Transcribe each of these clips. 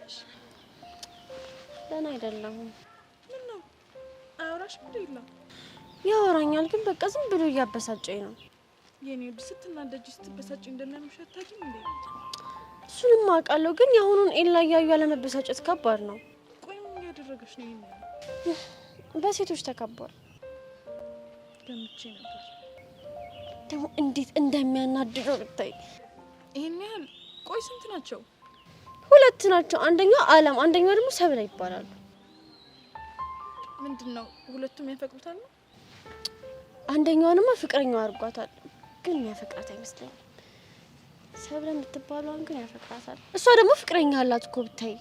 ነሽ? ደህና አይደለሁም። ምን ነው አያወራሽም እንዴ? የለም ያወራኛል፣ ግን በቃ ዝም ብሎ እያበሳጨኝ ነው። የኔ ውድ ስትናደጂ ስትበሳጭ እንደሚያምሽ አታውቂም እንዴ? እሱንም አውቃለሁ፣ ግን የአሁኑን ኤላ እያዩ ያለመበሳጨት ከባድ ነው። ቆይ ምን እያደረገሽ ነው? ይሄን በሴቶች ተከቧል። ገምቼ ነበር። ደግሞ እንዴት እንደሚያናድደው ብታይ። ይሄን ያህል? ቆይ ስንት ናቸው? ሁለት ናቸው። አንደኛው አለም፣ አንደኛው ደግሞ ሰብለ ይባላሉ። ምንድን ነው ሁለቱም ያፈቅሩታል ነው? አንደኛዋንማ ፍቅረኛው አድርጓታል፣ ግን የሚያፈቅራት አይመስለኝም። ሰብለ የምትባለዋን ግን ያፈቅራታል። እሷ ደግሞ ፍቅረኛ አላት እኮ ብታይ።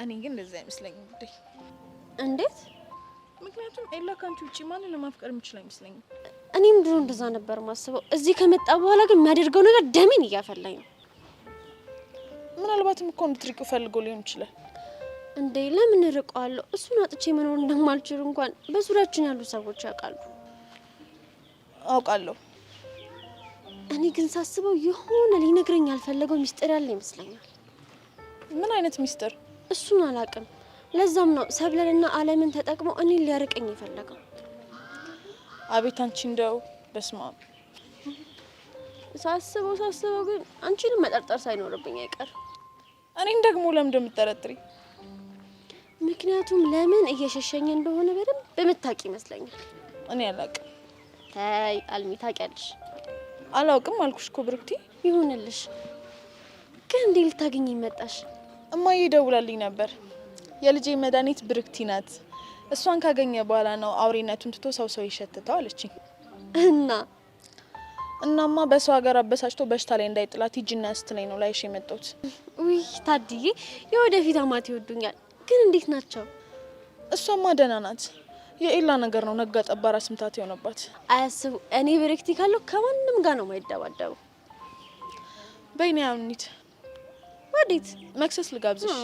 እኔ ግን እንደዛ አይመስለኝም ውዴ። እንዴት? ምክንያቱም ኤላ ካንቺ ውጪ ማንን ማፍቀር የሚችል አይመስለኝም። እኔም ድሮ እንደዛ ነበር ማስበው። እዚህ ከመጣ በኋላ ግን የሚያደርገው ነገር ደሜን እያፈላኝ ነው። ምናልባትም እኮ እንድትርቂው ፈልጎ ሊሆን ይችላል። እንዴ ለምን እርቀዋለሁ? እሱን አጥቼ መኖር እንደማልችል እንኳን በዙሪያችን ያሉ ሰዎች ያውቃሉ። አውቃለሁ። እኔ ግን ሳስበው የሆነ ሊነግረኝ ያልፈለገው ሚስጥር ያለ ይመስለኛል። ምን አይነት ሚስጥር? እሱን አላውቅም። ለዛም ነው ሰብለንና አለምን ተጠቅሞ እኔን ሊያርቀኝ የፈለገው። አቤት አንቺ እንደው በስመ አብ። ሳስበው ሳስበው ግን አንቺንም መጠርጠር ሳይኖርብኝ አይቀር። እኔን ደግሞ ለምን እንደምትጠረጥሪ? ምክንያቱም ለምን እየሸሸኝ እንደሆነ በደንብ የምታውቂ ይመስለኛል። እኔ አላውቅም። ተይ አልሚ፣ ታውቂያለሽ። አላውቅም አልኩሽ እኮ ብሩክቲ። ይሁንልሽ። ግን እንዴ ልታገኘኝ መጣሽ? እማዬ ደውላልኝ ነበር። የልጄ መድኃኒት ብሩክቲ ናት። እሷን ካገኘ በኋላ ነው አውሬነቱን ትቶ ሰው ሰው ይሸትተው አለችኝ። እና እናማ በሰው ሀገር አበሳጭቶ በሽታ ላይ እንዳይጥላት ሂጂና ስትለኝ ነው ላይሽ የመጣሁት። ውይ ታድዬ፣ የወደፊት አማት ይወዱኛል። ግን እንዴት ናቸው? እሷማ ደህና ናት። የኤላ ነገር ነው ነጋ ጠባ ራስ ምታት የሆነባት። አያስቡ፣ እኔ ብሩክቲ ካለሁ ከማንም ጋር ነው የማይደባደበው። በይ ነይ አሁን እንሂድ። ወዴት? መክሰስ ልጋብዝሽ።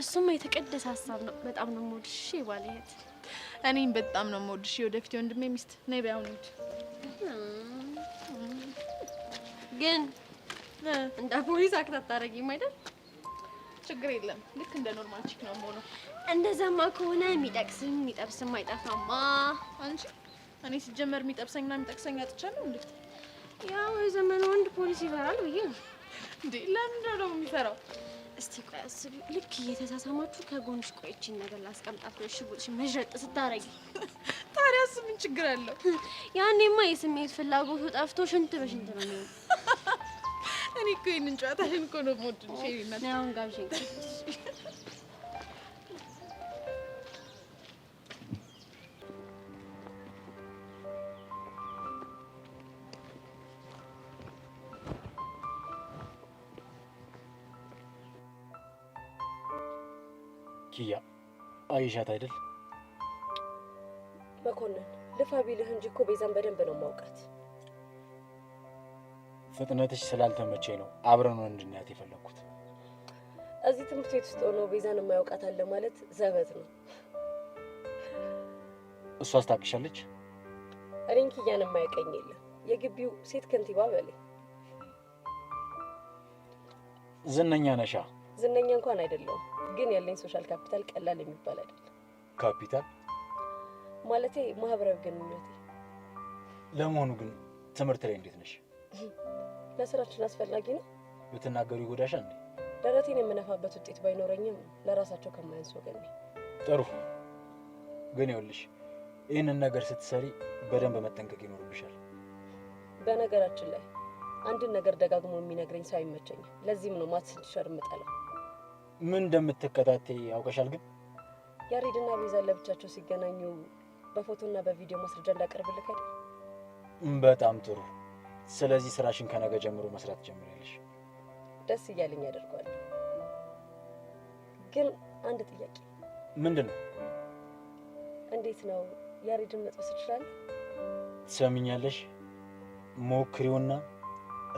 እሱማ የተቀደሰ ሀሳብ ነው። በጣም ነው የምወድሽ ባል እህት። እኔም በጣም ነው የምወድሽ የወደፊት የወንድሜ ሚስት። ነይ በይ አሁን እንሂድ። ግን እንደ ፖሊስ act አታደርጊም አይደል? ችግር የለም፣ ልክ እንደ normal chick ነው የምሆነው። እንደዛማ ከሆነ የሚጠቅስም የሚጠብስም አይጠፋማ። አንቺ እኔ ሲጀመር የሚጠብሰኝና የሚጠቅሰኝ አጥቻለሁ እንዴ? ያው የዘመኑ ወንድ ፖሊስ ይፈራል ብዬ ነው። እንዴ ለምንድን ነው ደግሞ የሚፈራው? እስቲ ቆይ አስቢ። ልክ እየተሳሳማችሁ ከጎንሽ ቆይ ይቺን ነገር ላስቀምጣት ነው ሽጉጥሽ መዠጥ ስታረጊ። ታዲያስ ምን ችግር አለው? ያኔማ የስሜት ፍላጎቱ ጠፍቶ ሽንት በሽንት ነው የሚሆነው። እኔ እኮ ይሄንን ጨዋታሽን እኮ ነው የምወድልሽ የእኔ እናት። አሁን ጋብዥኝ። ኪያ አይሻት አይደል? መኮንን ልፋ ቢልህ እንጂ እኮ ቤዛን በደንብ ነው የማውቃት። ፍጥነትሽ ስላልተመቸኝ ነው አብረን እንድናያት የፈለግኩት። እዚህ ትምህርት ቤት ውስጥ ሆኖ ቤዛን የማያውቃት አለ ማለት ዘበት ነው። እሷስ ታውቅሻለች? እኔን ኪያን የማያውቀኝ የለም። የግቢው ሴት ከንቲባ በለኝ። ዝነኛ ነሻ? ዝነኛ እንኳን አይደለሁም፣ ግን ያለኝ social capital ቀላል የሚባል አይደለም። ካፒታል ማለቴ ማህበራዊ ግንኙነቴ። ለመሆኑ ግን ትምህርት ላይ እንዴት ነሽ? ለስራችን አስፈላጊ ነው። ብትናገሩ ይጎዳሻል እንዴ? ደረቴን የምነፋበት ውጤት ባይኖረኝም ለራሳቸው ከማያንስ ወገን ነኝ። ጥሩ። ግን ይኸውልሽ ይህንን ነገር ስትሰሪ በደንብ መጠንቀቅ ይኖርብሻል። በነገራችን ላይ አንድን ነገር ደጋግሞ የሚነግረኝ ሰው አይመቸኝም። ለዚህም ነው maths teacher የምጠላው። ምን እንደምትከታተይ ያውቀሻል? ግን ያሬድና ቤዛ ለብቻቸው ሲገናኙ በፎቶና በቪዲዮ ማስረጃ እንዳቀርብልህ አይደል? በጣም ጥሩ። ስለዚህ ስራሽን ከነገ ጀምሮ መስራት ትጀምሪያለሽ። ደስ እያለኝ አደርገዋለሁ። ግን አንድ ጥያቄ። ምንድን ነው? እንዴት ነው ያሬድን መጥበስ እችላለሁ? ትሰሚኛለሽ? ሞክሪውና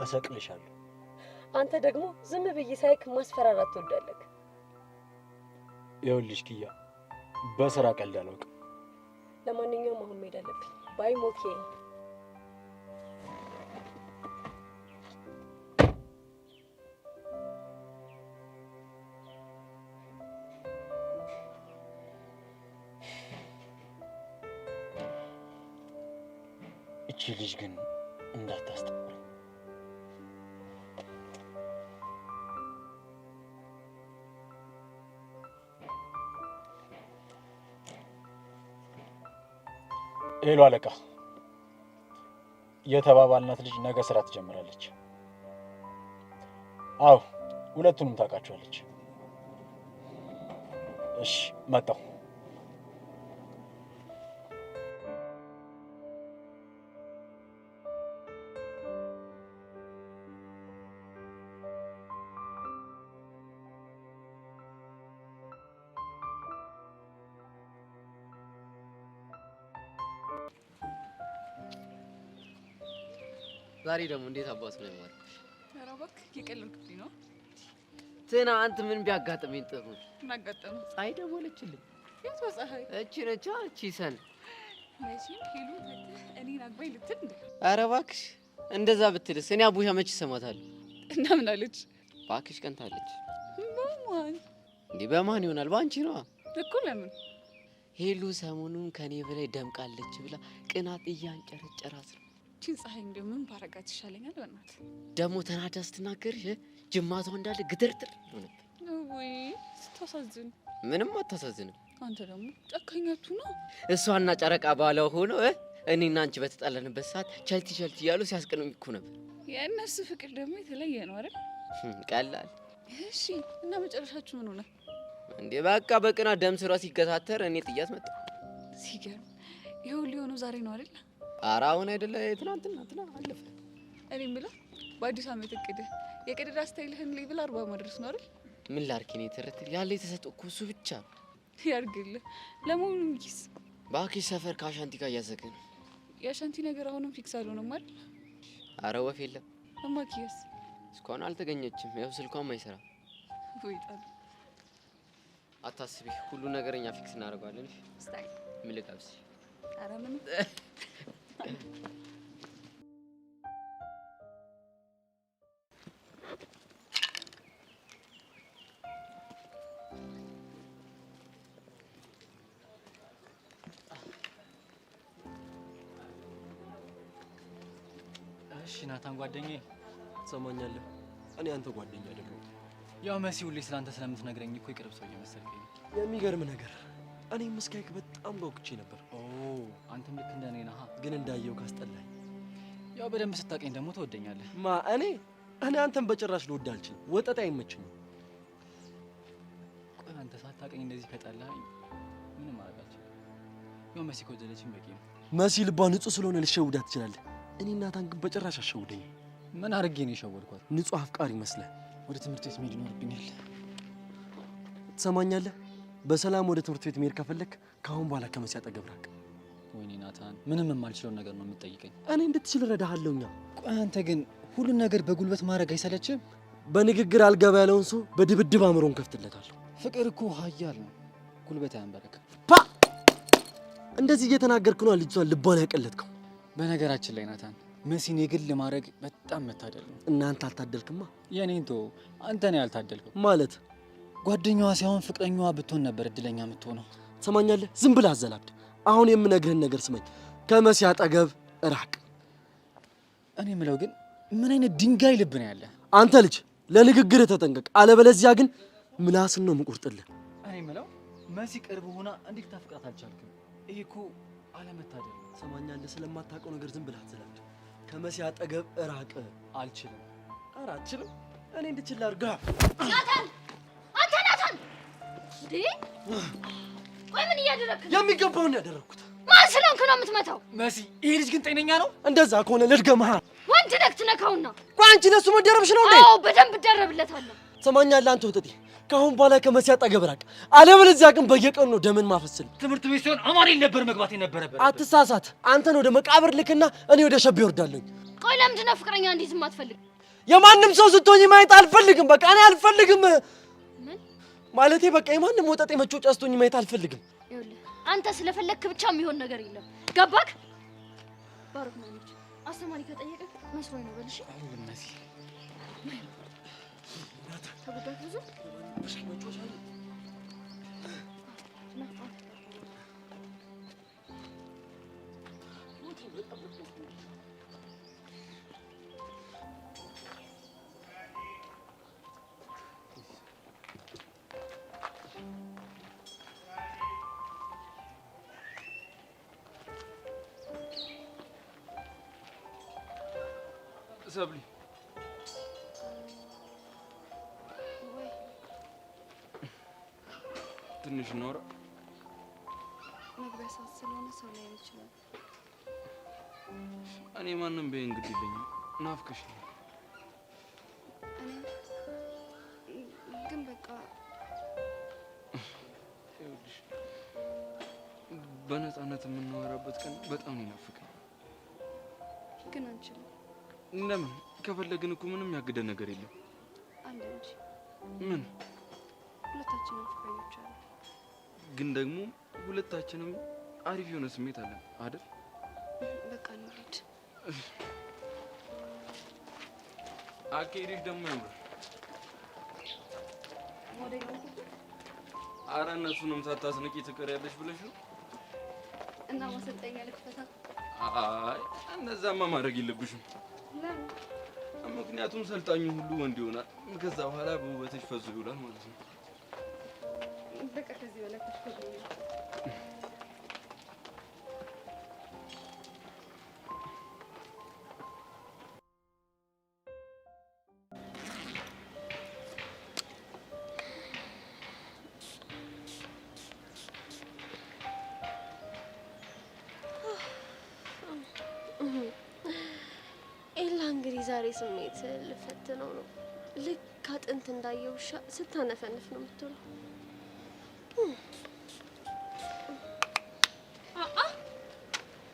እሰቅልሻለሁ። አንተ ደግሞ ዝም ብዬ ሳይክ ማስፈራራት ትወዳለህ። ይኸውልሽ ኪያ፣ በስራ ቀልድ አላውቅም። ለማንኛውም አሁን መሄድ አለብኝ። bye ሞኬ። እቺ ልጅ ግን እንዳታስጠቁረኝ። Hello አለቃ፣ የተባባልናት ልጅ ነገ ስራ ትጀምራለች። አዎ ሁለቱንም ታውቃቸዋለች። እሺ መጣሁ። ዛሬ ደግሞ እንዴት አባቱ ነው የማርኩሽ? ኧረ እባክህ እየቀለድክብኝ ነው። ትናንት ምን ቢያጋጥመኝ ጥሩ? ምን አጋጠመህ? ፀሐይ ደወለችልኝ። የቷ ፀሐይ? እቺ ነቻ እቺ ሰን። መቼም ሄሉ መጥተህ እኔን አግባኝ ልትል እንዴ? ኧረ እባክሽ እንደዛ ብትልስ እኔ አቡሻ መች ይሰማታል? እና ምን አለች? እባክሽ ቀንታለች። በማን እንዴ? በማን ይሆናል? በአንቺ ነዋ እኮ። ለምን? ሄሉ ሰሞኑን ከኔ በላይ ደምቃለች ብላ ቅናት እያንጨረጨራት ነው። እቺን ፀሐይ እንደው ምን ባረጋት ይሻለኛል? በእናትህ ደግሞ ተናዳ ስትናገርሽ ጅማቷ እንዳለ ግትርትር ነው። ወይ ስታሳዝን። ምንም አታሳዝንም። አንተ ደግሞ ጨካኛቱ ነው። እሷና ጨረቃ ባለው ሆኖ እኔና አንቺ በተጣላንበት ሰዓት ቸልቲ ቸልቲ እያሉ ሲያስቀኑኝ እኮ ነበር። የእነሱ ፍቅር ደግሞ የተለየ ነው አይደል? ቀላል። እሺ እና መጨረሻችሁ ምን ሆነ? እንዴ በቃ በቅናት ደም ስሯ ሲገታተር እኔ ጥያት መጣሁ። ሲገርም ይኸው ሊሆነው ዛሬ ነው አይደል? ኧረ አሁን አይደለ ትናንትና አለፈ። እኔ የምለው በአዲስ ዓመት እቅድህ የቅድዳ style ህን level 40 ማድረስ ነው አይደል? ምን ላድርግ እኔ ትርት ያለ የተሰጠው እኮ እሱ ብቻ ነው። ያድርግልህ። ለመሆኑ ሚኪስ? እባክሽ ሰፈር ከአሻንቲ ጋር እያዘገ ነው። የአሻንቲ ነገር አሁንም fix አልሆነም አይደል? ኧረ ወፍ የለም። እማኪያስ? እስካሁን አልተገኘችም። ያው ስልኳም አይሰራም። ወይ ጣል። አታስቢ፣ ሁሉ ነገር እኛ fix እናደርገዋለን። Style ምን ልጋብዝሽ? ኧረ ምንም። እሺ ናታን ጓደኛዬ፣ ትሰማኛለህ? እኔ አንተ ጓደኛ አይደለሁም። ያው መሲ ሁሌ ስላንተ ስለምትነግረኝ እኮ የቅርብ ሰው እየመሰልከኝ ነው። የሚገርም ነገር እኔም እስካይክ በጣም ጓጉቼ ነበር። ኦ አንተም ልክ እንደኔ ነህ። ግን እንዳየው ካስጠላኝ። ያው በደንብ ስታቀኝ ደግሞ ትወደኛለህ። ማ እኔ አንተን በጭራሽ ልወድ አልችልም። ወጠጤ አይመቸኝም። ቆይ አንተ ሳታቀኝ እንደዚህ ከጠላኸኝ ምንም ማድረግ አልችልም። ያው መሲ ከወደደችኝ በቂ ነው። መሲ ልቧ ንጹህ ስለሆነ ልሸውዳት ትችላለህ። እኔ ናታን ግን በጭራሽ አሸውደኝም። ምን አድርጌ ነው የሸወድኳት? ንጹህ አፍቃሪ መስለህ። ወደ ትምህርት ቤት መሄድ ይኖርብኛል። ትሰማኛለህ? በሰላም ወደ ትምህርት ቤት መሄድ ከፈለክ ከአሁን በኋላ ከመሲ አጠገብ ራቅ። ወይኔ ናታን፣ ምንም የማልችለውን ነገር ነው የምትጠይቀኝ። እኔ እንድትችል እረዳሃለሁኛ። ቆይ አንተ ግን ሁሉን ነገር በጉልበት ማድረግ አይሰለችም? በንግግር አልገባ ያለውን ሰው በድብድብ አእምሮን ከፍትለታለሁ። ፍቅር እኮ ኃያል ነው፣ ጉልበት አያንበረክክም። ፓ! እንደዚህ እየተናገርክ ነው ልጅቷን ልቧን ያቀለጥከው። በነገራችን ላይ ናታን፣ መሲን የግል ማድረግ በጣም መታደል ነው። እናንተ አልታደልክማ። የኔን ተወው፣ አንተ ነው ያልታደልከው። ማለት ጓደኛዋ ሳይሆን ፍቅረኛዋ ብትሆን ነበር እድለኛ የምትሆነው። ትሰማኛለህ? ዝም ብለህ አዘላብድ። አሁን የምነግርህን ነገር ስማኝ። ከመሲ አጠገብ ራቅ። እኔ የምለው ግን ምን አይነት ድንጋይ ልብ ነው ያለ? አንተ ልጅ ለንግግርህ ተጠንቀቅ፣ አለበለዚያ ግን ምላስን ነው የምቆርጥልህ። እኔ የምለው መሲ ቅርብ ሆና እንዴት ታፍቅራት አልቻልክም? ይሄ እኮ አለመታደል ነው። ትሰማኛለህ? ስለማታውቀው ነገር ዝም ብለህ አዘላብድ። ከመሲ አጠገብ ራቅ። አልችልም። ኧረ አልችልም። እኔ እንድችል ላድርግህ። ናታን፣ አንተ ናታን! እንዴ ቆይ ምን እያደረግክ ነው? የሚገባውን ያደረግኩት። ማን ስለሆንክ ነው የምትመታው? መሲ፣ ይሄ ልጅ ግን ጤነኛ ነው? እንደዛ ከሆነ ልድገምህ። ወንድ ነህ ትነካውና። ቆይ አንቺ ለእሱ መደረብሽ ነው እንዴ? አዎ በደንብ እደረብለታለሁ። ትሰማኛለህ? አንተ ወጠጤ፣ ከአሁን በኋላ ከመሲ አጠገብ ራቅ። አለበለዚያ ግን በየቀኑ ነው ደምን ማፈስል። ትምህርት ቤት ሲሆን አማኑኤል ነበር መግባት የነበረበት። አትሳሳት። አንተን ወደ መቃብር ልክና እኔ ወደ ሸቤ እወርዳለሁኝ። ቆይ ለምንድን ነው ፍቅረኛ እንዲይዝ የማትፈልግ? የማንም ሰው ስትሆኝ ማየት አልፈልግም። በቃ እኔ አልፈልግም። ምን ማለቴ በቃ የማንም ወጠጤ መጮጫ ስትሆኝ ማየት አልፈልግም። ይኸውልህ አንተ ስለፈለግክ ብቻ የሚሆን ነገር የለም። ገባክ? ባሮክ ነው ልጅ አስተማሪ ከጠየቀ መስሎኝ ነው በልሽ። መሲ ተጎዳክ ብዙ ና። ሰብሊ ትንሽ እናውራ። መግቢያ ሰዓት ስለሆነ ሰው ላይን ይችላል። እኔ ማንም በይን ግድ የለኝም። ናፍቀሽኛል። እኔ ግን በቃ ይኸውልሽ በነፃነት የምናወራበት ቀን በጣም ነው የናፈቀኝ። ግን አንችልም። ለምን? ከፈለግን እኮ ምንም ያግደን ነገር የለም። አለ እንጂ። ምን? ሁለታችንም ፍቅረኞች አሉ። ግን ደግሞ ሁለታችንም አሪፍ የሆነ ስሜት አለን አይደል? በቃ እንሂድ። አካሄድሽ ደግሞ ያምራል። ኧረ እነሱንም ሳታስንቂ ትቀሪያለሽ ብለሽ ነው? እና ማሰልጠኛ ልክፈታ? አይ እነዛማ ማድረግ የለብሽም። ለምን? ምክንያቱም ሰልጣኙ ሁሉ ወንድ ይሆናል። ከዛ በኋላ በውበትሽ ፈዞ ይውላል ማለት ነው። በቃ ከዚህ በላይ ተሽኮርመኛል። ኤላ እንግዲህ ዛሬ ስሜት ልፈትነው ነው። ልክ አጥንት እንዳየ ውሻ ስታነፈንፍ ነው የምትውለው።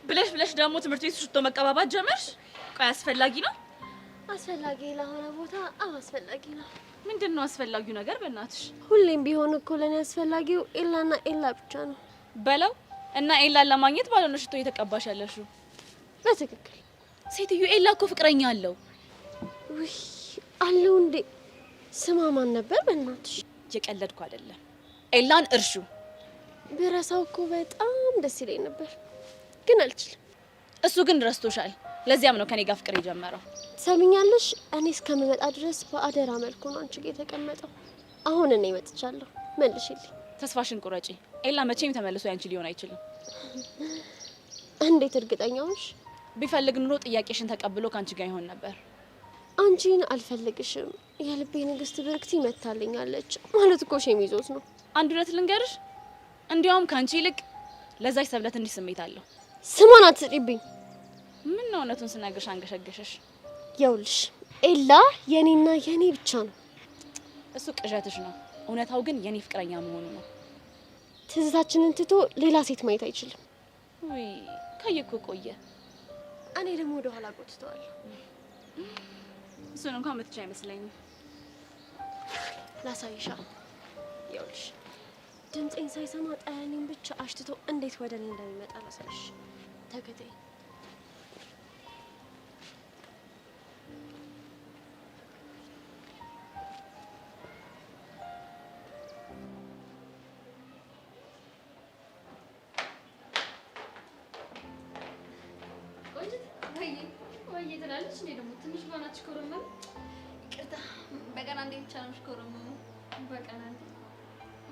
ብለሽ ብለሽ ደግሞ ትምህርት ቤት ሽቶ መቀባባት ጀመርሽ? ቆይ አስፈላጊ ነው? አስፈላጊ ለሆነ ቦታ አዎ አስፈላጊ ነው። ምንድን ነው አስፈላጊው ነገር? በእናትሽ ሁሌም ቢሆን እኮ ለኔ አስፈላጊው ኤላና ኤላ ብቻ ነው። በለው እና ኤላን ለማግኘት ባልሆነ ሽቶ እየተቀባሽ ያለሽው። በትክክል ሴትዮ፣ ኤላ እኮ ፍቅረኛ አለው። ውይ አለው እንዴ? ስማ ማን ነበር? በእናትሽ እየቀለድኩ አይደለም። ኤላን እርሹ። ብረሳው እኮ በጣም ደስ ይለኝ ነበር፣ ግን አልችልም። እሱ ግን ረስቶሻል። ለዚያም ነው ከኔ ጋር ፍቅር የጀመረው። ትሰሚኛለሽ? እኔ እስከምመጣ ድረስ በአደራ መልኩ ነው አንቺ ጋር የተቀመጠው። አሁን እኔ መጥቻለሁ፣ መልሽልኝ። ተስፋሽን ቁረጪ። ኤላ መቼም ተመልሶ ያንቺ ሊሆን አይችልም። እንዴት እርግጠኛ ሆንሽ? ቢፈልግ ኑሮ ጥያቄሽን ተቀብሎ ከአንቺ ጋር ይሆን ነበር። አንቺን አልፈልግሽም፣ የልቤ ንግስት ብርክቲ መታልኛለች ማለት እኮ shame ይዞት ነው። አንድ እውነት ልንገርሽ፣ እንዲያውም ከአንቺ ይልቅ ለዛች ሰብለ ትንሽ ስሜት አለው። ስሟን አትጥሪብኝ። ምን ነው እውነቱን ስነግርሽ አንገሸገሸሽ? ይኸውልሽ ኤላ የኔና የኔ ብቻ ነው። እሱ ቅዠትሽ ነው። እውነታው ግን የኔ ፍቅረኛ መሆኑ ነው። ትዝታችንን ትቶ ሌላ ሴት ማየት አይችልም። ውይ ካየ እኮ ቆየ። እኔ ደግሞ ወደ ኋላ ጎትተዋለሁ። እሱን እንኳን ምትቻ አይመስለኝም። ላሳይሻ። ይኸውልሽ ድምፄን ሳይሰማ ጠረኔን ብቻ አሽትቶ እንዴት ወደ እኔ እንደሚመጣ ላሳይሽ። ተከተይ። ወይ ትላለች። እኔ ደግሞ ትንሽ ባናትሽ ኮረመም። ይቅርታ በቀን አንዴ ብቻ ነው የምሽኮረመመው። በቀን አንዴ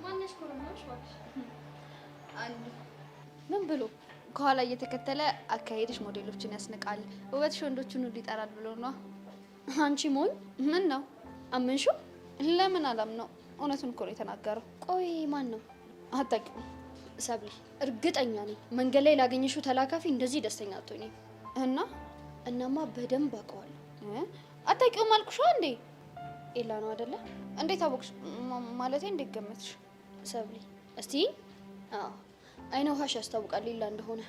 ማነሽ ኮረመምሽ? እባክሽ አንዱ ምን ብሎ ከኋላ እየተከተለ አካሄድሽ ሞዴሎችን ያስንቃል፣ ውበትሽ ወንዶችን ሁሉ ይጠራል ብሎ ነው። አንቺ ሞኝ ምን ነው አመንሽው? ለምን አላምነው? እውነቱን እኮ ነው የተናገረው። ቆይ ማን ነው? አታውቂውም? ሰብሊ፣ እርግጠኛ ነኝ መንገድ ላይ ላገኘሽው ተላካፊ እንደዚህ ደስተኛ አትሆኚም። እና እናማ በደንብ አውቀዋለሁ። አታውቂውም አልኩሽ እንዴ? ኤላ ነው አይደለ? እንዴት አወቅሽ? ማለቴ እንዴት ገመትሽ? ሰብሊ እስቲ አዎ፣ አይነ ውሃሽ ያስታውቃል ኤላ እንደሆነ።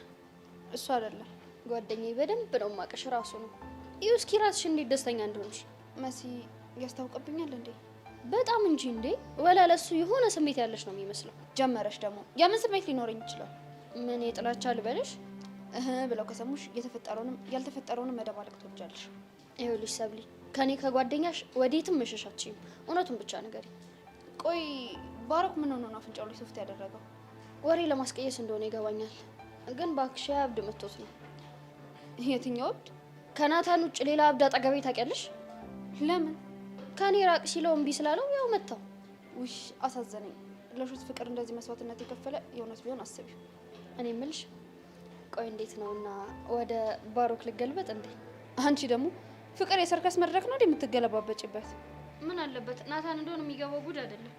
እሱ አይደለም ጓደኛዬ፣ በደንብ ነው የማውቅሽ። ራሱ ነው። ይኸው እስኪ ራስሽ እንዴት ደስተኛ እንደሆንሽ። መሲ ያስታውቅብኛል እንዴ? በጣም እንጂ እንዴ። ወላ ለሱ የሆነ ስሜት ያለሽ ነው የሚመስለው። ጀመረሽ ደግሞ። የምን ስሜት ሊኖረኝ ይችላል? ምን የጥላቻ ልበልሽ? እህ ብለው ከሰሙሽ የተፈጠረውንም ያልተፈጠረውንም መደባለቅ ትወጃለሽ። ይኸውልሽ ሰብሊ፣ ከኔ ከጓደኛሽ ወዴትም መሸሽ አትችይም። እውነቱን ብቻ ንገሪኝ። ቆይ ባሮክ ምን ሆኖ ነው አፍንጫው ላይ ሶፍት ያደረገው? ወሬ ለማስቀየስ እንደሆነ ይገባኛል፣ ግን እባክሽ ያ እብድ መቶት ነው። የትኛው እብድ? ከናታን ውጭ ሌላ እብድ አጠገቤ ታውቂያለሽ? ለምን? ከኔ ራቅ ሲለው እምቢ ስላለው ያው መታው። ውይ አሳዘነኝ። ለሹት ፍቅር እንደዚህ መስዋዕትነት የከፈለ የእውነት ቢሆን አስቢው። እኔ የምልሽ ቆይ እንዴት ነውና ወደ ባሮክ ልገልበጥ እንዴ? አንቺ ደግሞ ፍቅር የሰርከስ መድረክ ነው እንዴ የምትገለባበጭበት? ምን አለበት ናታን እንደሆነ የሚገባው ጉድ አይደለም።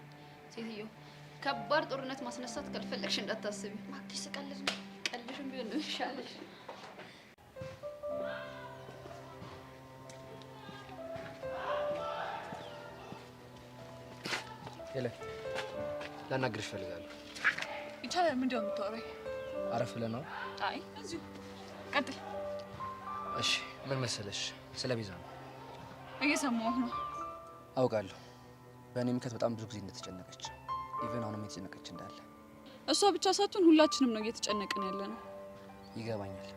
ሴትዮ ከባድ ጦርነት ማስነሳት ካልፈለግሽ እንዳታስቢ። እባክሽ ስቀልድ ነው። ቀልድሽም ቢሆን ነው ይሻለሽ። ሄለን ላናግርሽ እፈልጋለሁ። ይቻላል። ምንድን ነው የምታወራኝ? አረፍ ብለህ ነው? አይ እዚሁ ቀጥል። እሺ ምን መሰለሽ፣ ስለ ቤዛ ነው። እየሰማሁህ ነው። አውቃለሁ በእኔ ምክንያት በጣም ብዙ ጊዜ እንደተጨነቀች፣ even አሁንም የተጨነቀች እንዳለ። እሷ ብቻ ሳትሆን ሁላችንም ነው እየተጨነቅን ያለ ነው። ይገባኛል፣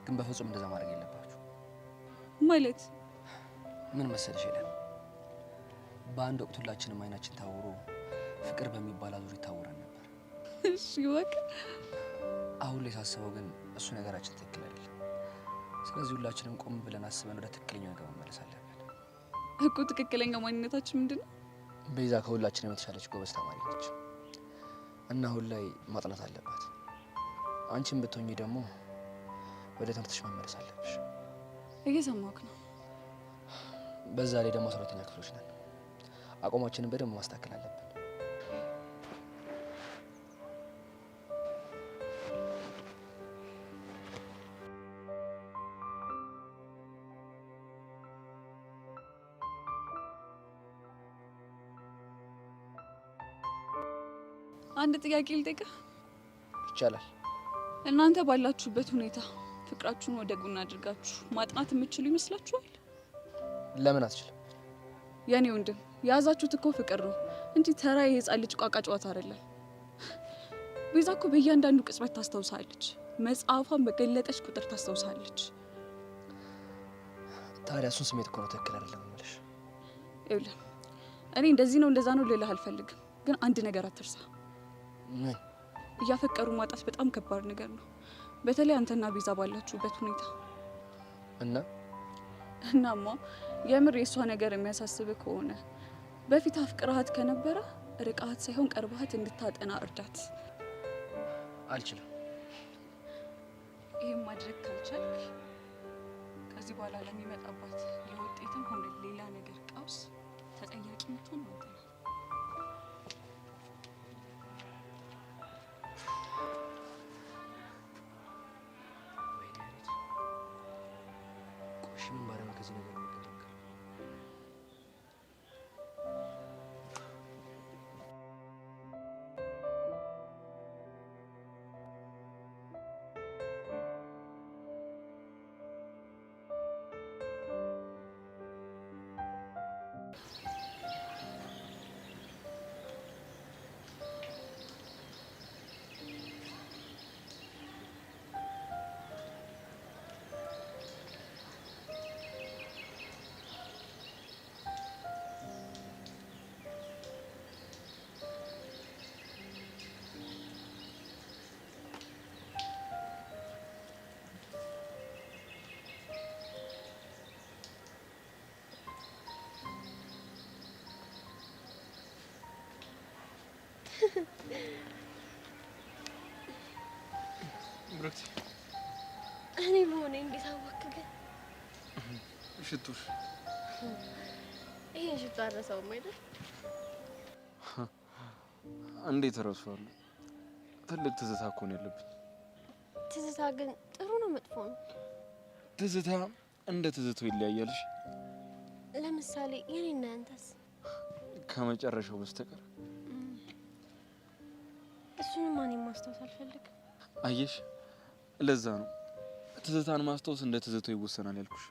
ግን በፍጹም እንደዛ ማድረግ የለባችሁ። ማለት ምን መሰለሽ ሄለን፣ በአንድ ወቅት ሁላችንም አይናችን ታውሮ ፍቅር በሚባል አዙሪት ታውረን ነበር። እሺ በቃ አሁን ላይ ሳስበው ግን እሱ ነገራችን ትክክል አይደለም። ስለዚህ ሁላችንም ቆም ብለን አስበን ወደ ትክክለኛው ነገር መመለስ አለብን። እኮ ትክክለኛ ማንነታችን ምንድን ነው? ቤዛ ከሁላችንም የተሻለች ጎበዝ ተማሪ ነች እና አሁን ላይ ማጥናት አለባት። አንቺም ብትሆኚ ደግሞ ወደ ትምህርትሽ መመለስ አለብሽ። እየሰማሁህ ነው። በዛ ላይ ደግሞ 12ኛ ክፍሎች ነን። አቋማችንን በደንብ ማስተካከል አለብን። አንድ ጥያቄ ልጠይቅህ? ይቻላል። እናንተ ባላችሁበት ሁኔታ ፍቅራችሁን ወደ ጎን አድርጋችሁ ማጥናት የምትችሉ ይመስላችኋል? ለምን አትችልም? የኔ ወንድም የያዛችሁት እኮ ፍቅር ነው እንጂ ተራ የህፃን ልጅ ቋቃ ጨዋታ አይደለም። ቤዛ እኮ በእያንዳንዱ ቅጽበት ታስታውሳለች። መጽሐፏን በገለጠች ቁጥር ታስታውሳለች። ታዲያ እሱን ስሜት እኮ ነው ትክክል አይደለም የምልሽ። ይኸውልህ እኔ እንደዚህ ነው እንደዛ ነው ልልህ አልፈልግም፣ ግን አንድ ነገር አትርሳ። ምን? እያፈቀሩ ማጣት በጣም ከባድ ነገር ነው። በተለይ አንተና ቤዛ ባላችሁበት ሁኔታ። እና እናማ የምር የእሷ ነገር የሚያሳስብ ከሆነ በፊት አፍቅረሃት ከነበረ ርቃሃት ሳይሆን ቀርበሃት እንድታጠና እርዳት። አልችልም። ይህም ማድረግ ካልቻልክ ከዚህ በኋላ ለሚመጣባት የውጤትም ሆነ ሌላ ነገር ቀውስ ተጠያቂ የምትሆን አንተ ነህ። እሺ ምን ባደርግ ነው ከዚህ ነገር የምገላገለው? ብሩክቲ እኔ መሆኔ እንዴት አወክ ግን? ሽቶሽ ይሄን ሽቶ አረሳውም አይደል? እንዴት እረሳዋለሁ? ትልቅ ትዝታ እኮ ነው ያለብኝ። ትዝታ ግን ጥሩ ነው መጥፎ ነው? ትዝታ እንደ ትዝታው ይለያያልሽ። ለምሳሌ የኔና ያንተስ? ከመጨረሻው በስተቀር እሱንማ እኔም ማስታወስ አልፈልግም። አየሽ፣ ለዛ ነው ትዝታን ማስታወስ እንደ ትዝታው ይወሰናል ያልኩሽ።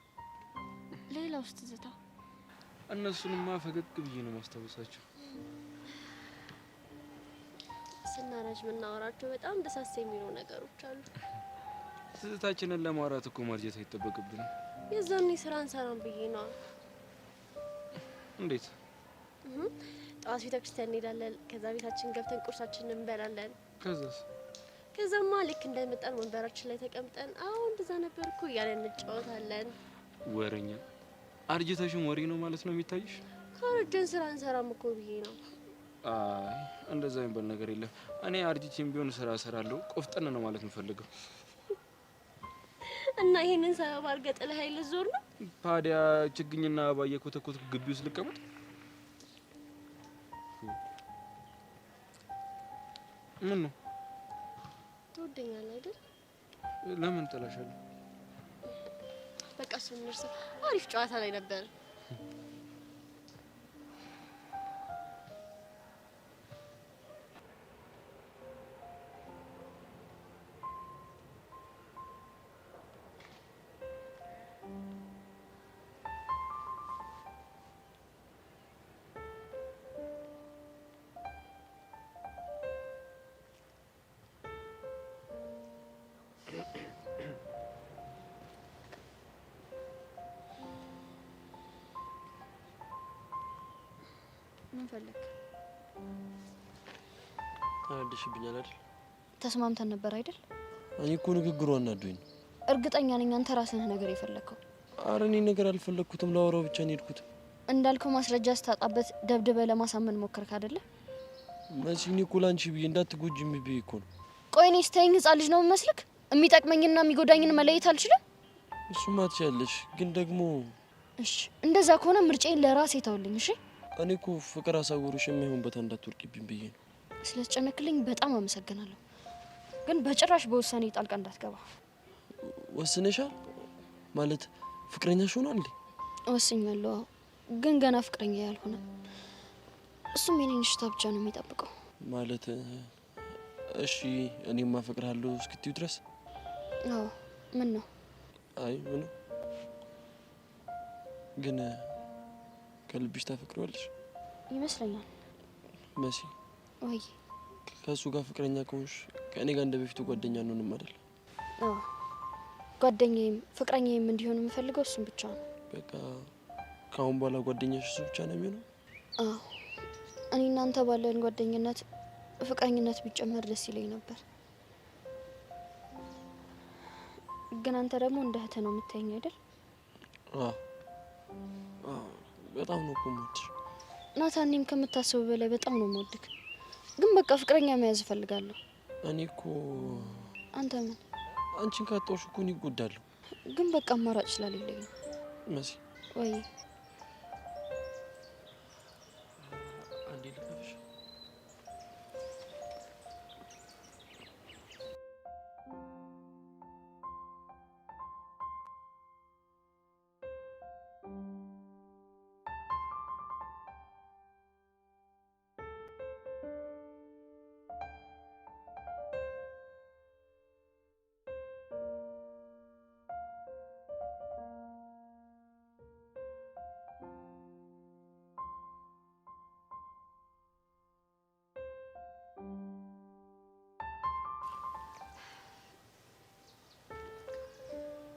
ሌላውስ ትዝታ? እነሱንማ ፈገግ ብዬ ነው ማስታወሳቸው። ስናረጅ የምናወራቸው በጣም ደሳስ የሚሉ ነገሮች አሉ። ትዝታችንን ለማውራት እኮ ማርጀት አይጠበቅብንም። የዛኔ ስራ አንሰራም ብዬ ነዋ። እንዴት? ጠዋት ቤተ ክርስቲያን እንሄዳለን። ከዛ ቤታችን ገብተን ቁርሳችንን እንበላለን። ከዛስ? ከዛማ ልክ እንደመጣን ወንበራችን ላይ ተቀምጠን አዎ እንደዛ ነበር እኮ እያለን እንጫወታለን። ወሬኛ አርጅተሽም ወሬ ነው ማለት ነው የሚታይሽ? ካረጀን ስራ አንሰራም እኮ ብዬ ነው። አይ እንደዛ የሚባል ነገር የለም። እኔ አርጅቼም ቢሆን ስራ እሰራለሁ። ቆፍጠን ነው ማለት የምፈልገው። እና ይሄንን ሰበብ አድርገህ ጥለኸኝ ልትዞር ነው? ታዲያ ችግኝና አበባ እየኮተኮትኩ ግቢ ውስጥ ልቀመጥ? ምን ነው? ትወደኛለህ አይደል? ለምን እጠላሻለሁ? በቃ እሱን እንርሳ። አሪፍ ጨዋታ ላይ ነበር። ምን ፈለግ? ተናደሽብኛል አይደል? ተስማምተን ነበር አይደል? እኔ እኮ ንግግሩ አናዶኝ ነው። እርግጠኛ ነኝ አንተ ራስህ ነህ ነገር የፈለግከው። ኧረ እኔ ነገር አልፈለግኩትም፣ ላወራው ብቻ ነው የሄድኩት። እንዳልከው ማስረጃ ስታጣበት ደብድበህ ለማሳመን ሞከርክ አይደለ? መሲ፣ እኔ እኮ ላንቺ ብዬ እንዳትጎጂኝ ብዬ እኮ ነው። ቆይ እኔ ስታየኝ ህፃን ልጅ ነው የምመስልክ? የሚጠቅመኝና የሚጎዳኝን መለየት አልችልም? እሱማ ትችያለሽ፣ ግን ደግሞ እሺ፣ እንደዛ ከሆነ ምርጫዬን ለራሴ ተውልኝ። እሺ እኔ እኮ ፍቅር አሳውሮሽ የማይሆን ቦታ እንዳትወርቂብኝ ብዬ ነው። ስለተጨነክልኝ በጣም አመሰግናለሁ፣ ግን በጭራሽ በውሳኔ ጣልቃ እንዳትገባ። ወስነሻል ማለት ፍቅረኛሽ ሆኗል እንዴ? ወስኛለሁ፣ አዎ፣ ግን ገና ፍቅረኛ ያልሆነ። እሱም የኔን እሽታ ብቻ ነው የሚጠብቀው። ማለት እሺ እኔማ አፈቅርሃለሁ እስክትይው ድረስ? አዎ። ምን ነው? አይ ምንም። ግን ከልብሽ ታፈቅሪዋለሽ? ይመስለኛል። መሲ ወይ ከእሱ ጋር ፍቅረኛ ከሆንሽ ከእኔ ጋር እንደ በፊቱ ጓደኛ አንሆንም አይደል? አዎ፣ ጓደኛዬም ፍቅረኛዬም እንዲሆን የምፈልገው እሱን ብቻ ነው። በቃ ከአሁን በኋላ ጓደኛሽ እሱ ብቻ ነው የሚሆነው? አዎ፣ እኔ እናንተ ባለን ጓደኝነት ፍቅረኝነት ቢጨመር ደስ ይለኝ ነበር። ግን አንተ ደግሞ እንደ እህትህ ነው የምታየኝ አይደል? አዎ፣ አዎ፣ በጣም ነው እኮ የምወድሽ። ናታን፣ እኔም ከምታስበው በላይ በጣም ነው የምወድክ። ግን በቃ ፍቅረኛ መያዝ እፈልጋለሁ። እኔ እኮ አንተ ምን? አንቺን ካጣሁሽ እኮ እኔ እጎዳለሁ። ግን በቃ አማራጭ ስለሌለኝ ነው። መሲ ወይ አንዴ ልቀፍሽ።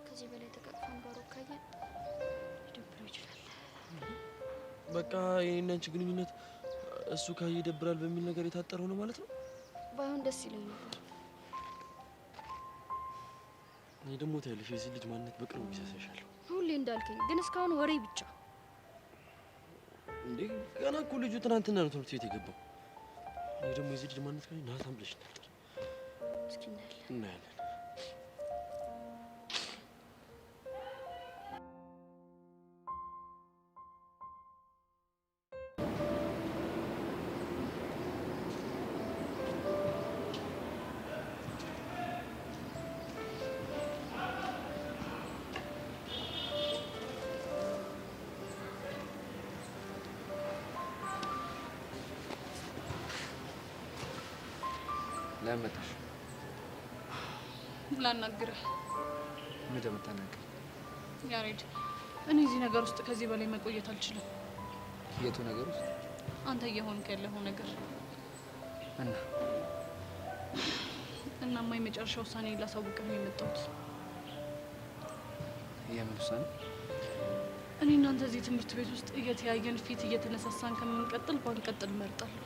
ከዚህ በላይ ተቃቅፈን ባሮ ካየን ሊደብረው ይችላል። በቃ የኔና አንቺ ግንኙነት እሱ ካየ ይደብራል በሚል ነገር የታጠረው ነው ማለት ነው። ባይሆን ደስ ይለኝ ነበር። እኔ ደግሞ ታያለሽ የዚህ ልጅ ማንነት በቅርቡ ጊዜ አሳይሻለሁ። ሁሌ እንዳልከኝ ግን እስካሁን ወሬ ብቻ። እንዴ ገና እኮ ልጁ ትናንትና ነው ትምህርት ቤት የገባው። እኔ ደግሞ የዚህ ልጅ ማንነት ካየሁ ናታን ብለሽ እንዳትጠሪ። እስኪ እናያለን እናያለን። ለምን መጣሽ? ላናግርህ። ምንድን ነው የምታናግሪኝ? ያሬድ፣ እኔ እዚህ ነገር ውስጥ ከዚህ በላይ መቆየት አልችልም። የቱ ነገር ውስጥ? አንተ እየሆንክ ያለኸው ነገር እና እናማ የመጨረሻ ውሳኔ ላሳውቅህ ነው የመጣሁት። የምን ውሳኔ? እኔ እናንተ እዚህ ትምህርት ቤት ውስጥ እየተያየን ፊት እየተነሳሳን ከምንቀጥል ባንቀጥል እመርጣለሁ።